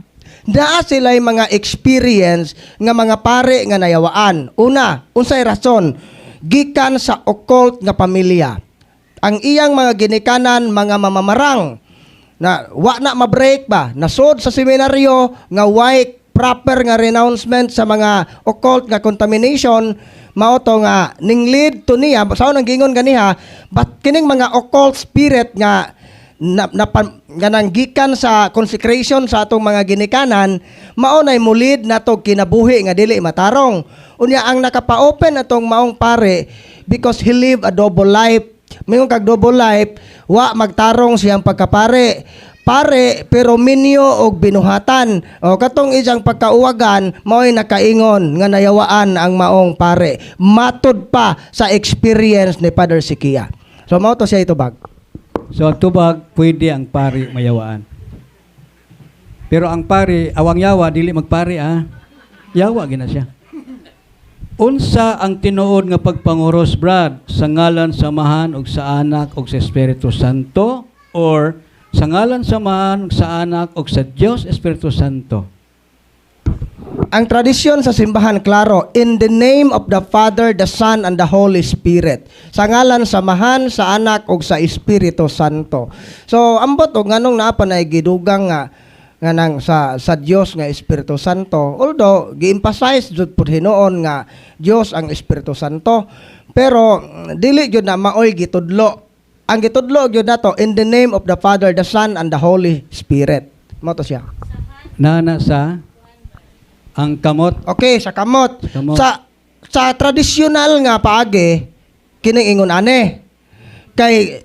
naa sila mga experience nga mga pare nga nayawaan. Una, unsay rason? Gikan sa occult nga pamilya. Ang iyang mga ginikanan, mga mamamarang na wa na ma-break ba, nasod sa seminaryo nga way proper nga renouncement sa mga occult nga contamination, mao to nga ning lead to niya sa nang gingon ganiha, but kining mga occult spirit nga na, na, nga nanggikan sa consecration sa atong mga ginikanan, mao nay mulid nato kinabuhi nga dili matarong. Unya ang nakapa-open atong maong pare because he live a double life. Mingon kag double life, wa magtarong siyang pagkapare. Pare pero minyo og binuhatan. O katong isang pagkauwagan, mao'y nakaingon nga nayawaan ang maong pare. Matud pa sa experience ni Father Sikia. So mao to siya itubag. So ang tubag, pwede ang pari mayawaan. Pero ang pari, awang yawa, dili magpari ah. Yawa gina siya. Unsa ang tinuod nga pagpanguros, Brad? Sa ngalan sa Amahan ug sa Anak ug sa Espiritu Santo, or sa ngalan sa Amahan ug sa Anak ug sa Dios Espiritu Santo? Ang tradisyon sa simbahan, klaro, in the name of the Father, the Son, and the Holy Spirit. Sa ngalan sa Amahan, sa Anak, ug sa Espiritu Santo. So, ambot og nganong naa pa na gidugang nga nga nang sa Dios nga Espiritu Santo. Although gi-emphasize jud pud hinuon nga Dios ang Espiritu Santo, pero dili jud na maoy gitudlo. Ang gitudlo jud nato, in the name of the Father, the Son, and the Holy Spirit. Mao to siya. Nana sa ang kamot. Okay, sa kamot. Sa kamot. Sa tradisyonal nga paagi, kining ingon ane. Kay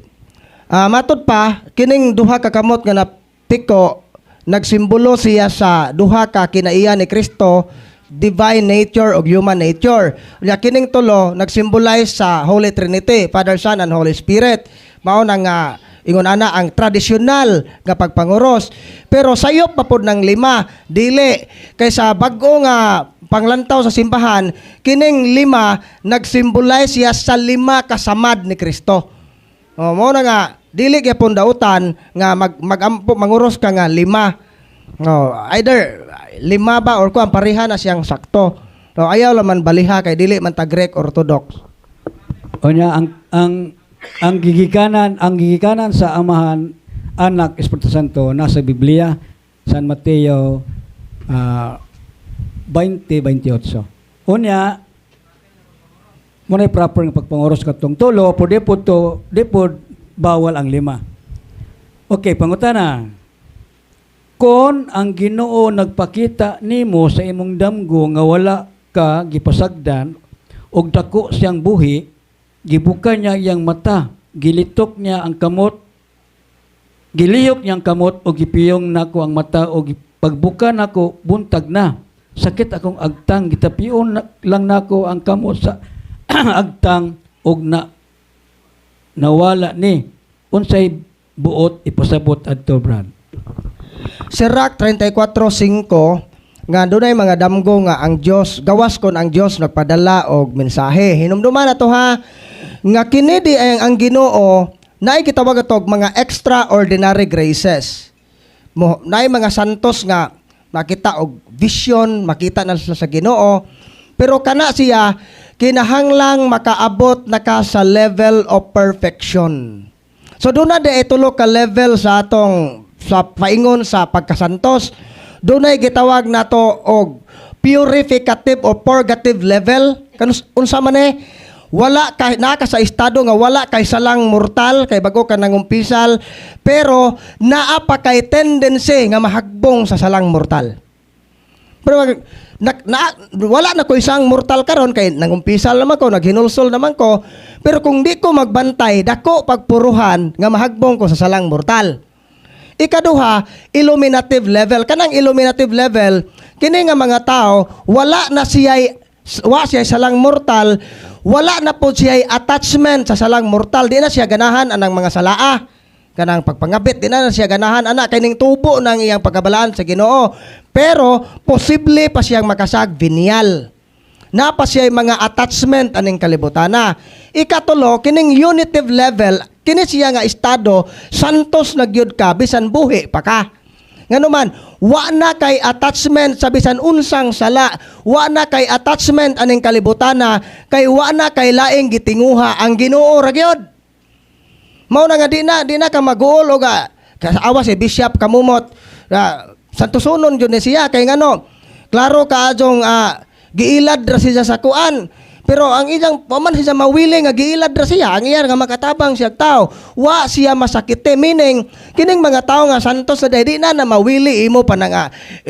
matud pa kining duha ka kamot nga napiko, nagsimbolo siya sa duha ka kinaiya ni Kristo, divine nature ug human nature. Unya kining tulo nagsimbolize sa Holy Trinity, Father, Son and Holy Spirit. Mao na nga ingon ana ang tradisyonal nga pagpanguros. Pero sayop pa pod ng lima, dili kay sa bag-o nga panglantaw sa simbahan, kining lima nagsimbolize siya sa lima kasamad ni Kristo. O, mao na nga Dili gyapon dautan nga magampo, manguros ka nga lima. No, either lima ba or kuan, pareha na siyang sakto. No, ayaw laman baliha kay dili man ta Greek Orthodox. Unya ang gigikanan sa Amahan, Anak, Espiritu Santo nasa Biblia, San Mateo 20:28. Unya mo na proper nga pagpanguros katong tulo, po di po to, di po bawal ang lima. Okay, pangutana. Kon ang Ginoo nagpakita nimo sa imong damgo nga wala ka gipasagdan og dako siyang buhi, gibuka niya iyang mata, gilitok niya ang kamot, gilihok niya ang kamot og gipiyong nako ang mata og pagbuka nako buntag na. Sakit akong agtang, gitapion lang nako ang kamot sa agtang og na nawala ni. Unsay buot ipasabot adto, Brad? Sirach 34:5 nga dunay mga damgo nga ang Dios gawas kon ang Dios nagpadala og mensahe. Hinumduman na to ha, nga kini di ay ang Ginoo naay gitawag atog mga extraordinary graces. Mo naay mga santos nga makita og vision, makita na sila sa Ginoo. Pero kana siya kinahanglang makaabot na ka sa level of perfection. So doon na di tulo ka level sa atong sa paingon sa pagkasantos. Dunay gitawag nato og purificative or purgative level. Kanus unsa man eh? Wala kay naa ka sa estado nga wala kay salang mortal kay bago ka nangumpisal, pero naa pa kay tendency nga mahagbong sa salang mortal. Pero wala na ko isang mortal karon kay nangumpisal naman ko, naghinulsol naman ko. Pero kung di ko magbantay, dako pagpuruhan nga mahagbong ko sa salang mortal. Ikaduha, illuminative level. Kanang illuminative level, kini nga mga tao, wala na siya'y wa siya salang mortal, wala na po siya'y attachment sa salang mortal. Di na siya ganahan anang mga salaa. Kanang pagpangabit, di na siya ganahan ana kay ning tubo ng iyang pagkabalaan sa Ginoo. Pero posible pa siyang makasag venial. Napa siya mga attachment aning kalibutana. Ikatulo, kining unitive level, kini siya nga estado, santos na gyud ka bisan buhi pa ka. Ngano man, wa na kay attachment sa bisan unsang sala, wa na kay attachment aning kalibutana, kay wa na kay laing gitinguha ang Ginoo ra gyud. Mao na nga di na ka maguol og awa si Bishop kamumot. Santosonon gyud ni siya kay ngano, klaro kaadjong giilad ra siya sa kuan. Pero ang iyang paman siya mawili nga giilad ra siya, ang iya nga makatabang siya tao. Wa siya masakite, meaning kining mga tao nga santos na di na na mawili imo pa na nga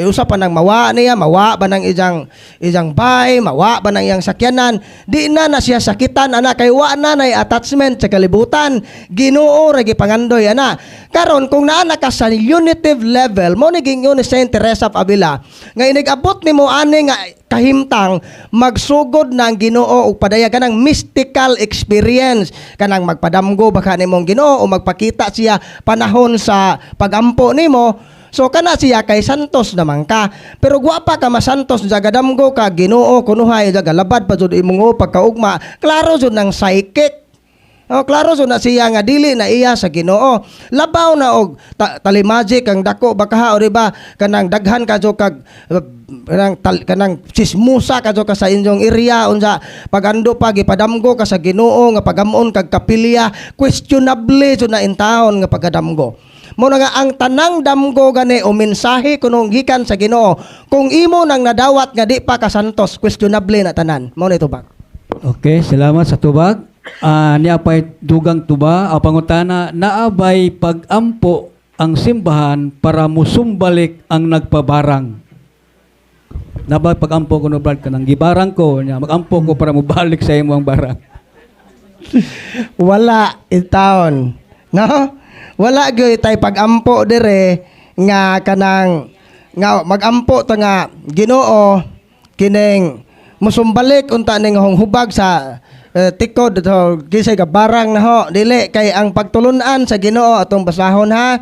usa pa nang mawa niya, mawa ba nang iyang iyang bay, mawa ba nang iyang sakyanan, di na na siya sakitan ana kay wa na nay attachment sa kalibutan. Ginoo ra gipangandoy ana. Karon kung naa na ka sa unitive level, mo ni gingon ni Saint Teresa of Avila nga inig-abot nimo ani nga kahimtang, magsugod na ang Ginoo og padayag kanang mystical experience, kanang magpadamgo baka nimong Ginoo o magpakita siya panahon sa pagampo nimo. So kana siya kay santos naman ka. Pero gwapa ka masantos, jagadamgo ka Ginoo kunuhay, jagalabad pa jud imong pagkaugma, klaro jud ng psychic. Oh, klaro jud na siya nga dili na iya sa Ginoo. Labaw na og talimagic ang dako baka o di ba kanang daghan ka jud kag kanang kanang sismusa ka jud ka sa inyong area unsa pagando pa gipadamgo ka sa Ginoo nga pagamon kag kapilya, questionable jud na intawon nga pagkadamgo. Mo na nga ang tanang damgo gani o mensahe kunong gikan sa Ginoo, kung imo nang nadawat nga di pa ka santos, questionable na tanan. Mao na tubag. Okay, salamat sa tubag. Niya pa'y dugang tuba, ang pangutana, naabay pag-ampo ang simbahan para musumbalik ang nagpabarang? Nabay pag-ampo ko no, Brad, kanang gibarang ko, niya, mag-ampo ko para mubalik sa imo ang barang? Wala itaon. No? Wala gyud tay pag-ampo dire nga kanang nga mag-ampo ta nga Ginoo kining musumbalik unta ning hong hubag sa tikod to kisay ka barang na ho, dili kay ang pagtulun-an sa Ginoo atong basahon ha.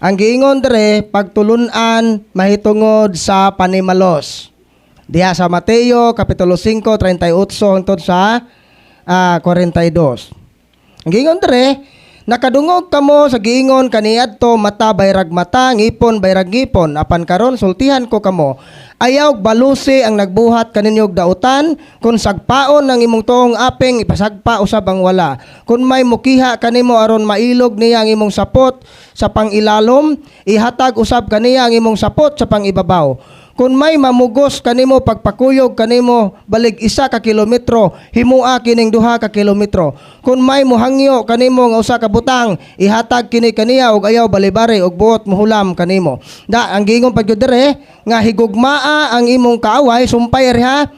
Ang giingon dire, pagtulun-an mahitungod sa panimalos. Diha sa Mateo kapitulo 5:38 hangtod sa 42. Ang giingon dire, "Nakadungog kamo sa giingon kaniadto, mata bayrag mata, ngipon bayrag ngipon. Apan karon sultihan ko kamo, ayaw balusi ang nagbuhat kaninyog dautan. Kung sagpaon ang imong tuong aping, ipasagpa usab ang wala. Kung may mukiha kanimo aron mailog niya ang imong sapot sa pangilalom, ihatag usab kaniya ang imong sapot sa pangibabaw. Kung may mamugos kanimo pagpakuyog kanimo balig 1 ka kilometro, himua kining 2 ka kilometro. Kung may muhangyo kanimo nga 1 ka butang, ihatag kini kaniya ug ayaw balibari og buot muhulam kanimo." Da ang giingon pa gyud dire nga higugmaa ang imong kaaway, sumpay ri ha.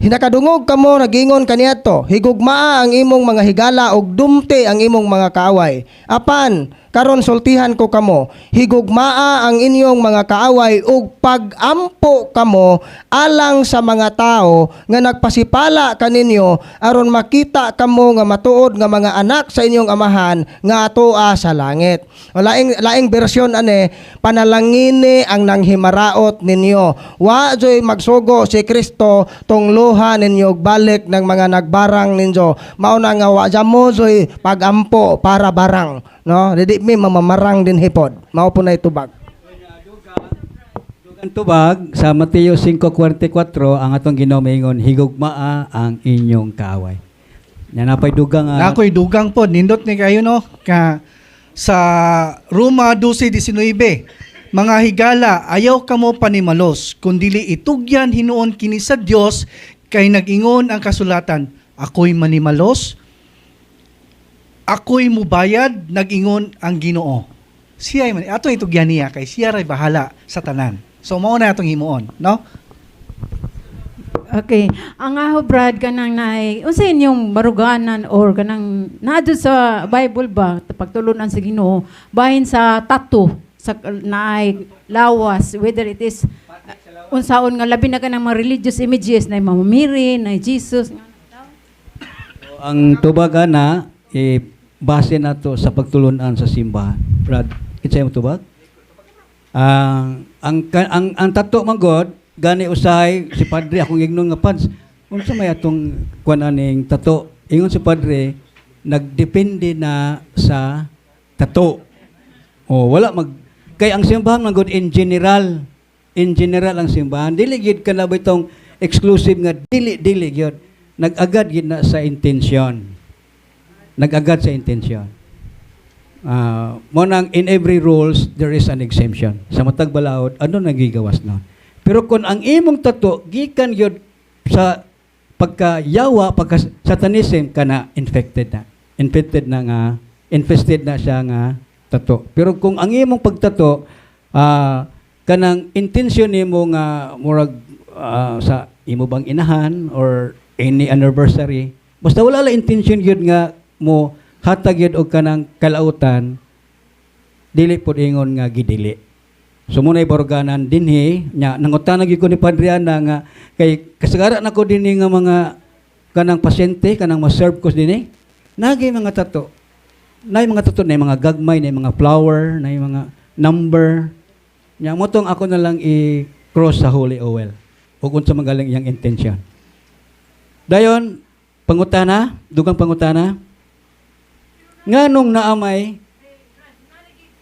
"Hinakadungog kamo nagingon kaniadto, higugmaa ang imong mga higala ug dumti ang imong mga kaaway. Apan karon sultihan ko kamo, higugmaa ang inyong mga kaaway ug pagampo kamo alang sa mga tao nga nagpasipala kaninyo, aron makita kamo nga matuod nga mga anak sa inyong Amahan nga atoa sa langit." O laing laing bersyon ane, panalangini ang nanghimaraot ninyo. Wa joy magsugo si Kristo tungluha ninyo og balik ng mga nagbarang ninyo. Mao na nga wa mo joy pagampo para barang, no? Dili mi mamamarang din hipod. Mao po na itubag. Ang tubag sa Mateo 5:44, ang atong Ginoo maingon, higugmaa ang inyong kaaway. Nya napay dugang nga. Nakoy dugang po, nindot ni kayo, no, ka sa Roma 12:19, "Mga higala, ayaw kamo panimalos, kundili itugyan hinuon kini sa Dios, kay nag-ingon ang kasulatan, ako'y manimalos, ako'y mubayad, nag-ingon ang Ginoo." Siya man ato itugyan niya kay siya ray bahala sa tanan. So mao na atong himuon, no? Okay. Ang aho, Brad, kanang naay unsa inyong baruganan or kanang naa sa Bible ba pagtulunan sa Ginoo bahin sa tattoo sa naay lawas, whether it is unsaon nga labi na kanang mga religious images na Mama Mary, na Jesus? Ang tubag ana eh, base na to sa pagtulunan sa simbahan. Brad, kinsa mo tubag? Ang tato man god gani usahay si padre akong ingnon nga, "Pads, unsa may atong kuan aning tato?" Ingon si padre, nagdepende na sa tato. Oh, wala mag kay ang simbahan man god in general, in general ang simbahan dili gid kana ba itong exclusive nga dili dili gyud. Nag-agad gid na sa intensyon. Nag-agad sa intensyon. Ah, mo nang in every rules there is an exemption. Sa matag balaod, ano nagigawas nun? Pero kung ang imong tato gikan gyud sa pagkayawa, pagka satanism kana, infected na. Infected na nga, infested na siya nga tato. Pero kung ang imong pagtato kanang intention nimo nga murag sa imo bang inahan or any anniversary, basta wala la intention gyud nga mo hatag gyud og kanang kalautan, dili pud ingon nga gidili. So muna'y baruganan dinhi nya nangutana gyud ko ni Padre ana nga kay kasagara na ko dinhi nga mga kanang pasyente kanang ma-serve ko dinhi nagay mga tato, nay mga tato, nay mga gagmay, nay mga flower, nay mga number nya. Mo tong ako na lang i-cross sa holy oil ug unsa magaling iyang intention. Dayon pangutana, dugang pangutana, nganong naamay,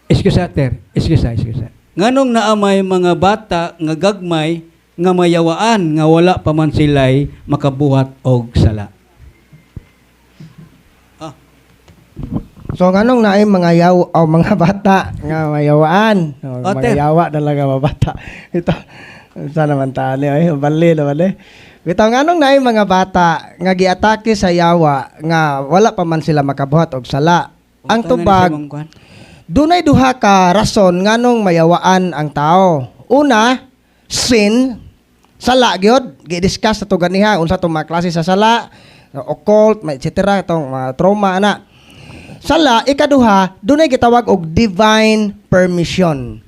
excuse ter, excuse, excuse, nganong naamay mga bata nga gagmay nga mayawaan nga wala pa man sila'y makabuhat og sala? Ah. So nganong naay mga yaw o mga bata nga mayawaan? O, O, mga ter. yawa talaga mga bata. Ito sa naman tani ay bali naman eh. Bitaw, nganong naay mga bata nga giatake sa yawa nga wala pa man sila makabuhat og sala? Ang Pangutana ni tubag, sa imong kuan. Dunay duha ka rason nganong mayawaan ang tao. Una, sin, sala gyud, gi-discuss sa to ganiha unsa tong mga klase sa sala, occult, may etc. itong mga trauma ana. Sala, ikaduha, dunay gitawag og divine permission.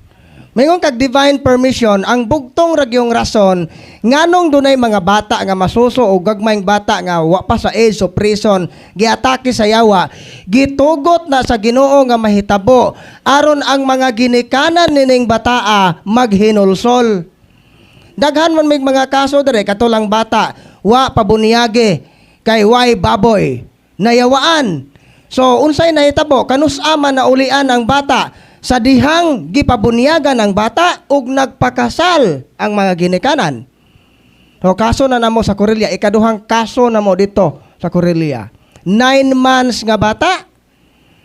Maingon kag divine permission, ang bugtong ragyong rason nganong dunay mga bata nga masuso o gagmayng bata nga wa pa sa age of reason giatake sa yawa, gitugot na sa Ginoo nga mahitabo aron ang mga ginikanan nining bataa maghinulsol. Daghan man may mga kaso dire kato lang bata wa pabunyage. Kay way baboy. Nayawaan. So unsay nahitabo? Kanus-a man naulian ang bata? Sa dihang gipabunyagan ang bata ug nagpakasal ang mga ginikanan. So kaso na namo sa Corelia, ikaduhang kaso namo dito sa Corelia. 9 months nga bata.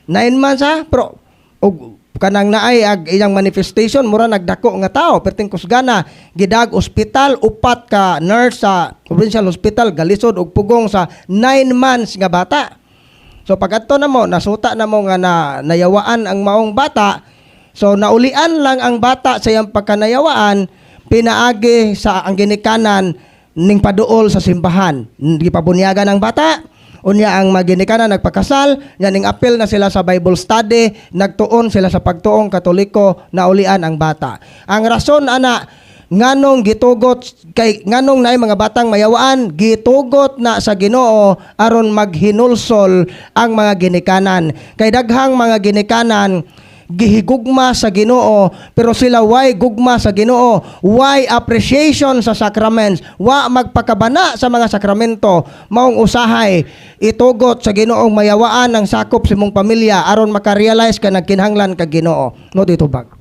9 months ha, pero og kanang naay ag iyang manifestation, mura nagdako nga tao, perting kusgana. Gidag ospital, upat ka nurse sa provincial hospital galisod og pugong sa 9 months nga bata. So pag adto na mo, nasuta na mo nga na nayawaan ang maong bata. So naulian lang ang bata sa iyang pagkanayawaan pinaagi sa ang ginikanan ning paduol sa simbahan. Gipabunyagan ang bata. Unya ang maginikanan nagpakasal, nya ning apil na sila sa Bible study, nagtuon sila sa pagtuong Katoliko, naulian ang bata. Ang rason ana nganong gitugot, kay nganong naay mga batang mayawaan, gitugot na sa Ginoo aron maghinulsol ang mga ginikanan. Kay daghang mga ginikanan gihigugma sa Ginoo, pero sila way gugma sa Ginoo, way appreciation sa sacraments, wa magpakabana sa mga sakramento. Maong usahay itugot sa Ginoong mayawaan ang sakop sa imong pamilya aron makarealize ka nagkinahanglan kag Ginoo. No dito bag.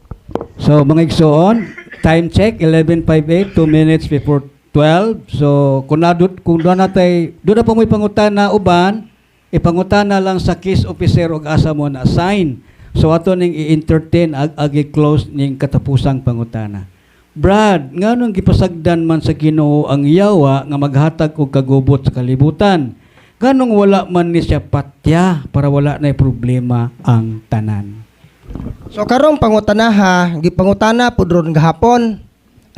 So mga igsoon, time check 11:58, 2 minutes before 12. So kung doon natay, doon na pa mo'y pangutana uban, ipangutana lang sa case officer og asa mo na assign. So ato ning i-entertain ag agi close ning katapusang pangutana. Brad, nganong gipasagdan man sa Ginoo ang yawa nga maghatag og kagubot sa kalibutan? Nganong wala man ni siya patya para wala na problema ang tanan? So karong pangutanaha, gipangutana pud ron gahapon.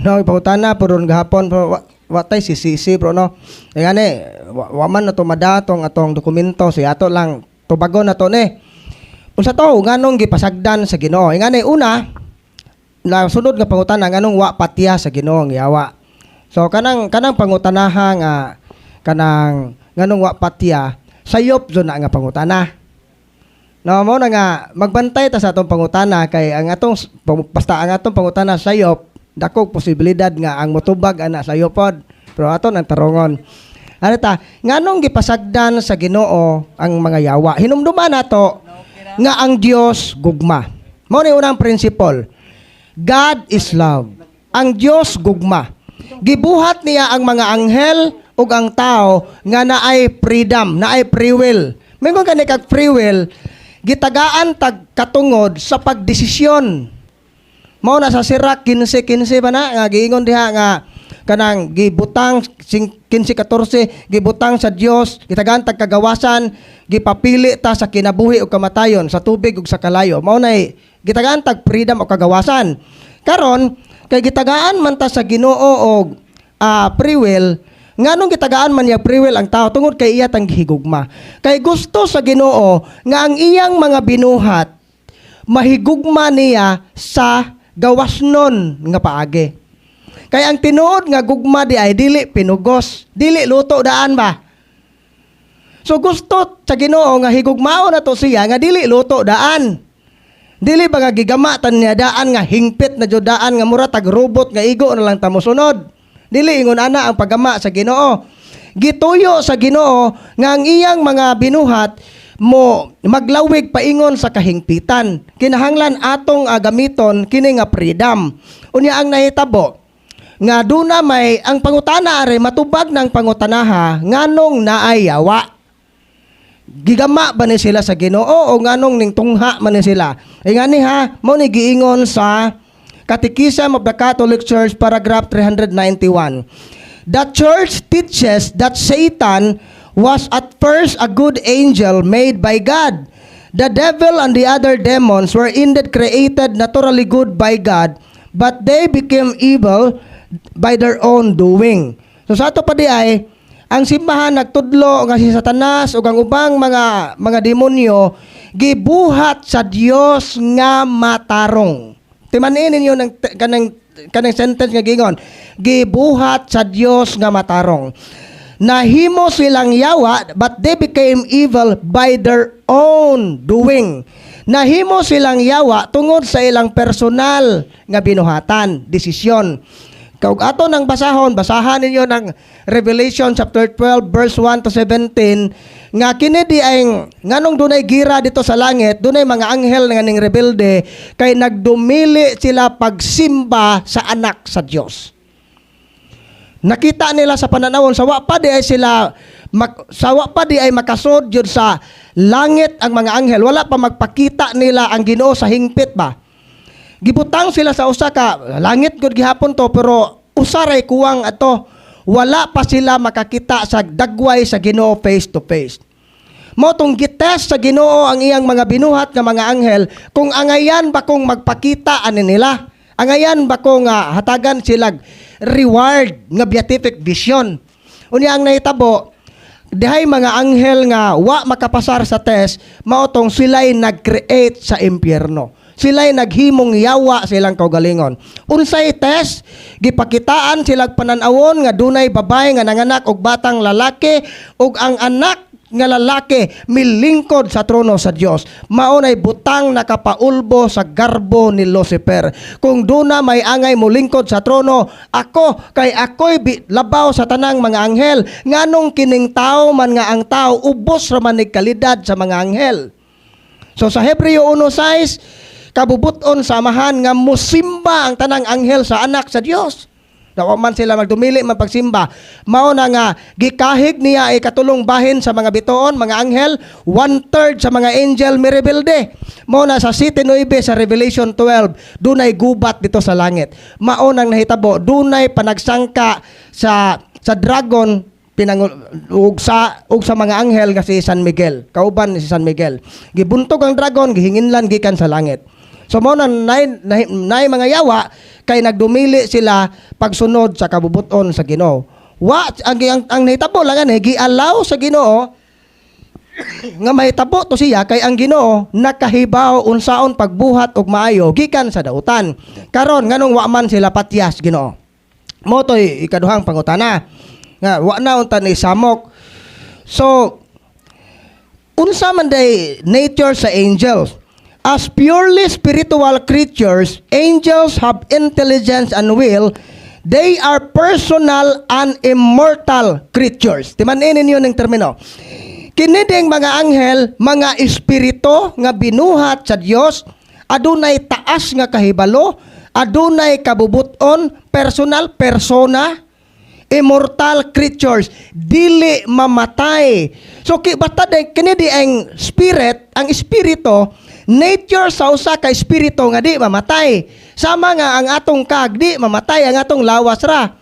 No, gipangutana pud ron gahapon, pero wa tay sisisi bro, no. Kaya gani wa man na to madatong atong dokumento, si ato lang tubagon na to ni. Unsa to, nganong gipasagdan sa Ginoo? Ingani una na sunod nga pangutana, nganong wa patya sa Ginoo ang yawa? So kanang pangutanaha nga kanang nganong wa patya, sayop jud na nga pangutana. No, mo na nga magbantay ta sa atong pangutana, kay ang atong basta ang atong pangutana sayop, dakog posibilidad nga ang motubag ana sayopod. Pero ato nang tarongon. Ano ta, nganong gipasagdan sa Ginoo ang mga yawa? Hinumduman nato nga ang Dios gugma. Mao ni unang principle. God is love. Ang Dios gugma. Gibuhat niya ang mga anghel ug ang tao nga naay freedom, naay free will. Mingon kani kag free will, gitagaan tag katungod sa pagdesisyon. Mao na sa Sirach 15:15 ba na nga giingon diha nga kanang gibutang 15:14, gibutang sa Dios, gitagaan tag kagawasan, gipapili ta sa kinabuhi ug kamatayon, sa tubig ug sa kalayo. Mao nay gitagaan tag freedom o kagawasan. Karon kay gitagaan man ta sa Ginoo og free will, nganong gitagaan man niya free will ang tao? Tungod kay iya tang gihigugma. Kay gusto sa Ginoo nga ang iyang mga binuhat mahigugma niya sa gawasnon nga paagi. Kay ang tinuod nga gugma di ay dili pinugos, dili luto daan ba. So gusto sa Ginoo nga higugmaon na to siya nga dili luto daan. Dili ba nga gigama tan niya daan nga hingpit na jud daan nga mura tag robot nga igo na lang ta mosunod. Dili ingon ana ang paggama sa Ginoo. Gituyo sa Ginoo nga ang iyang mga binuhat mo maglawig paingon sa kahingpitan. Kinahanglan atong gamiton kini nga freedom. Unya ang nahitabo nga duna may ang pangutana are matubag ng pangutanaha, nganong naay yawa? Gigama ba ni sila sa Ginoo o nganong ning tungha man ni sila? E ngani ha, mo ni giingon sa Catechism of the Catholic Church, paragraph 391. The Church teaches that Satan was at first a good angel made by God. The devil and the other demons were indeed created naturally good by God, but they became evil by their own doing. So sa ato pa di ay, ang simbahan nagtudlo nga si Satanas ug ang ubang mga demonyo gibuhat sa Dios nga matarong. Timanin ninyo ng kanang kanang sentence nga gingon, gibuhat sa Dios nga matarong. Nahimo silang yawa, but they became evil by their own doing. Nahimo silang yawa tungod sa ilang personal nga binuhatan, desisyon. Kag ato nang basahon, basahan ninyo ng Revelation chapter 12 verse 1 to 17 nga kini di ay nganong dunay gira dito sa langit, dunay mga anghel nga ning rebelde kay nagdumili sila pagsimba sa anak sa Dios. Nakita nila sa pananawon sa wa pa di ay sila sa wa pa di ay makasod jud sa langit ang mga anghel, wala pa magpakita nila ang Ginoo sa hingpit ba. Gibutang sila sa usa ka langit gud gihapon to, pero usa ray kuwang ato, wala pa sila makakita sa dagway sa Ginoo face to face. Mao tong gitest sa Ginoo ang iyang mga binuhat nga mga anghel kung angayan ba kung magpakita ani nila. Angayan ba kung hatagan sila reward nga beatific vision. Unya ang nahitabo, dihay mga anghel nga wa makapasar sa test, mao tong sila'y nag-create sa impyerno. Sila'y naghimong yawa silang kaugalingon. Unsay test? Gipakitaan sila pananawon nga dunay babae nga nanganak og batang lalaki ug ang anak nga lalaki milingkod sa trono sa Dios. Mao nay butang nakapaulbo sa garbo ni Lucifer. Kung duna may angay molingkod sa trono, ako kay ako'y labaw sa tanang mga anghel. Nganong kining tao man nga ang tao ubos ra man ni kalidad sa mga anghel? So sa Hebreo 1:6, kabubuton sa Amahan nga musimba ang tanang anghel sa anak sa Dios. Dawa man sila magdumili man pagsimba. Mao na nga gikahig niya ay katulong bahin sa mga bituon, mga anghel, 1/3 sa mga angel mirebelde. Mao na sa 7:9 sa Revelation 12, dunay gubat dito sa langit. Mao nang nahitabo, dunay panagsangka sa dragon pinangul ug sa mga anghel nga si San Miguel. Kauban ni si San Miguel. Gibuntog ang dragon, gihinginlan gikan sa langit. So mao na nay mga yawa kay nagdumili sila pagsunod sa kabubuton sa Ginoo. Wa ang nahitabo lang ani gialaw sa Ginoo nga mahitabo to siya kay ang Ginoo nakahibaw unsaon pagbuhat og maayo gikan sa dautan. Karon nganong wa man sila patyas Ginoo? Mao to'y ikaduhang pangutana nga wa na unta ni samok. So unsa man day nature sa angels? As purely spiritual creatures, angels have intelligence and will. They are personal and immortal creatures. Timan-in ninyo ng termino. Kini ding mga anghel, mga espiritu nga binuhat sa Dios, adunay taas nga kahibalo, adunay kabubuton, personal, persona, immortal creatures, dili mamatay. So basta day kini di ang spirit, ang espiritu, nature sa usa ka espiritu nga di mamatay. Sama nga ang atong kag di mamatay, ang atong lawas ra.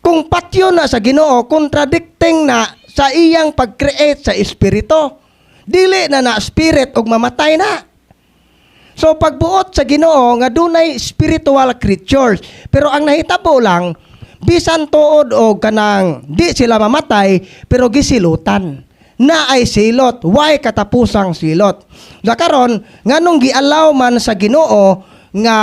Kung patyo na sa Ginoo, contradicting na sa iyang pag-create sa espiritu. Dili na na spirit og mamatay na. So pagbuot sa Ginoo nga dunay spiritual creatures, pero ang nahitabo lang bisan tuod og kanang di sila mamatay pero gisilutan. Na ay silot, why katapusang silot. Sa karon nganong gialaw man sa Ginoo nga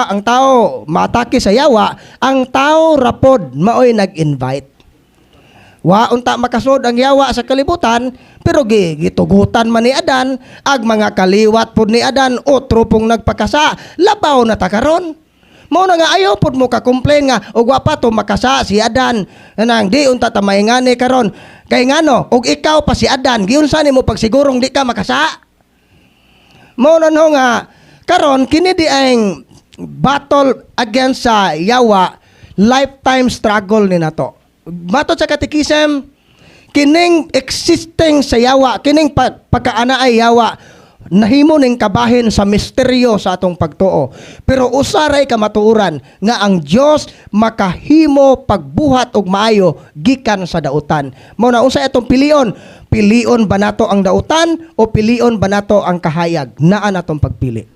ang tao maatake sa yawa, ang tao rapod maoy nag-invite. Wa unta makasud ang yawa sa kalibutan, pero gitugutan man ni Adan ag mga kaliwat pud ni Adan otro pong nagpakasa, labaw na ta karon. Mao na nga ayaw pud mo ka-complain nga og wa pa to makasa si Adan, nang di unta ta maingani karon. Kay ngano og ikaw pa si Adan, giunsa nimo pagsigurong di ka makasa? Mao na no nga karon kini di ang battle against sa yawa, lifetime struggle ni nato. Matod sa katikisem, kining existing sa yawa, kining pagkaana ay yawa, nahimo ning kabahin sa misteryo sa atong pagtuo. Pero usaray kamatuoran nga ang Dios makahimo pagbuhat og maayo gikan sa dautan. Mao na unsay atong pilion? Pilion ba nato ang dautan o pilion ba nato ang kahayag? Naa natong pagpili.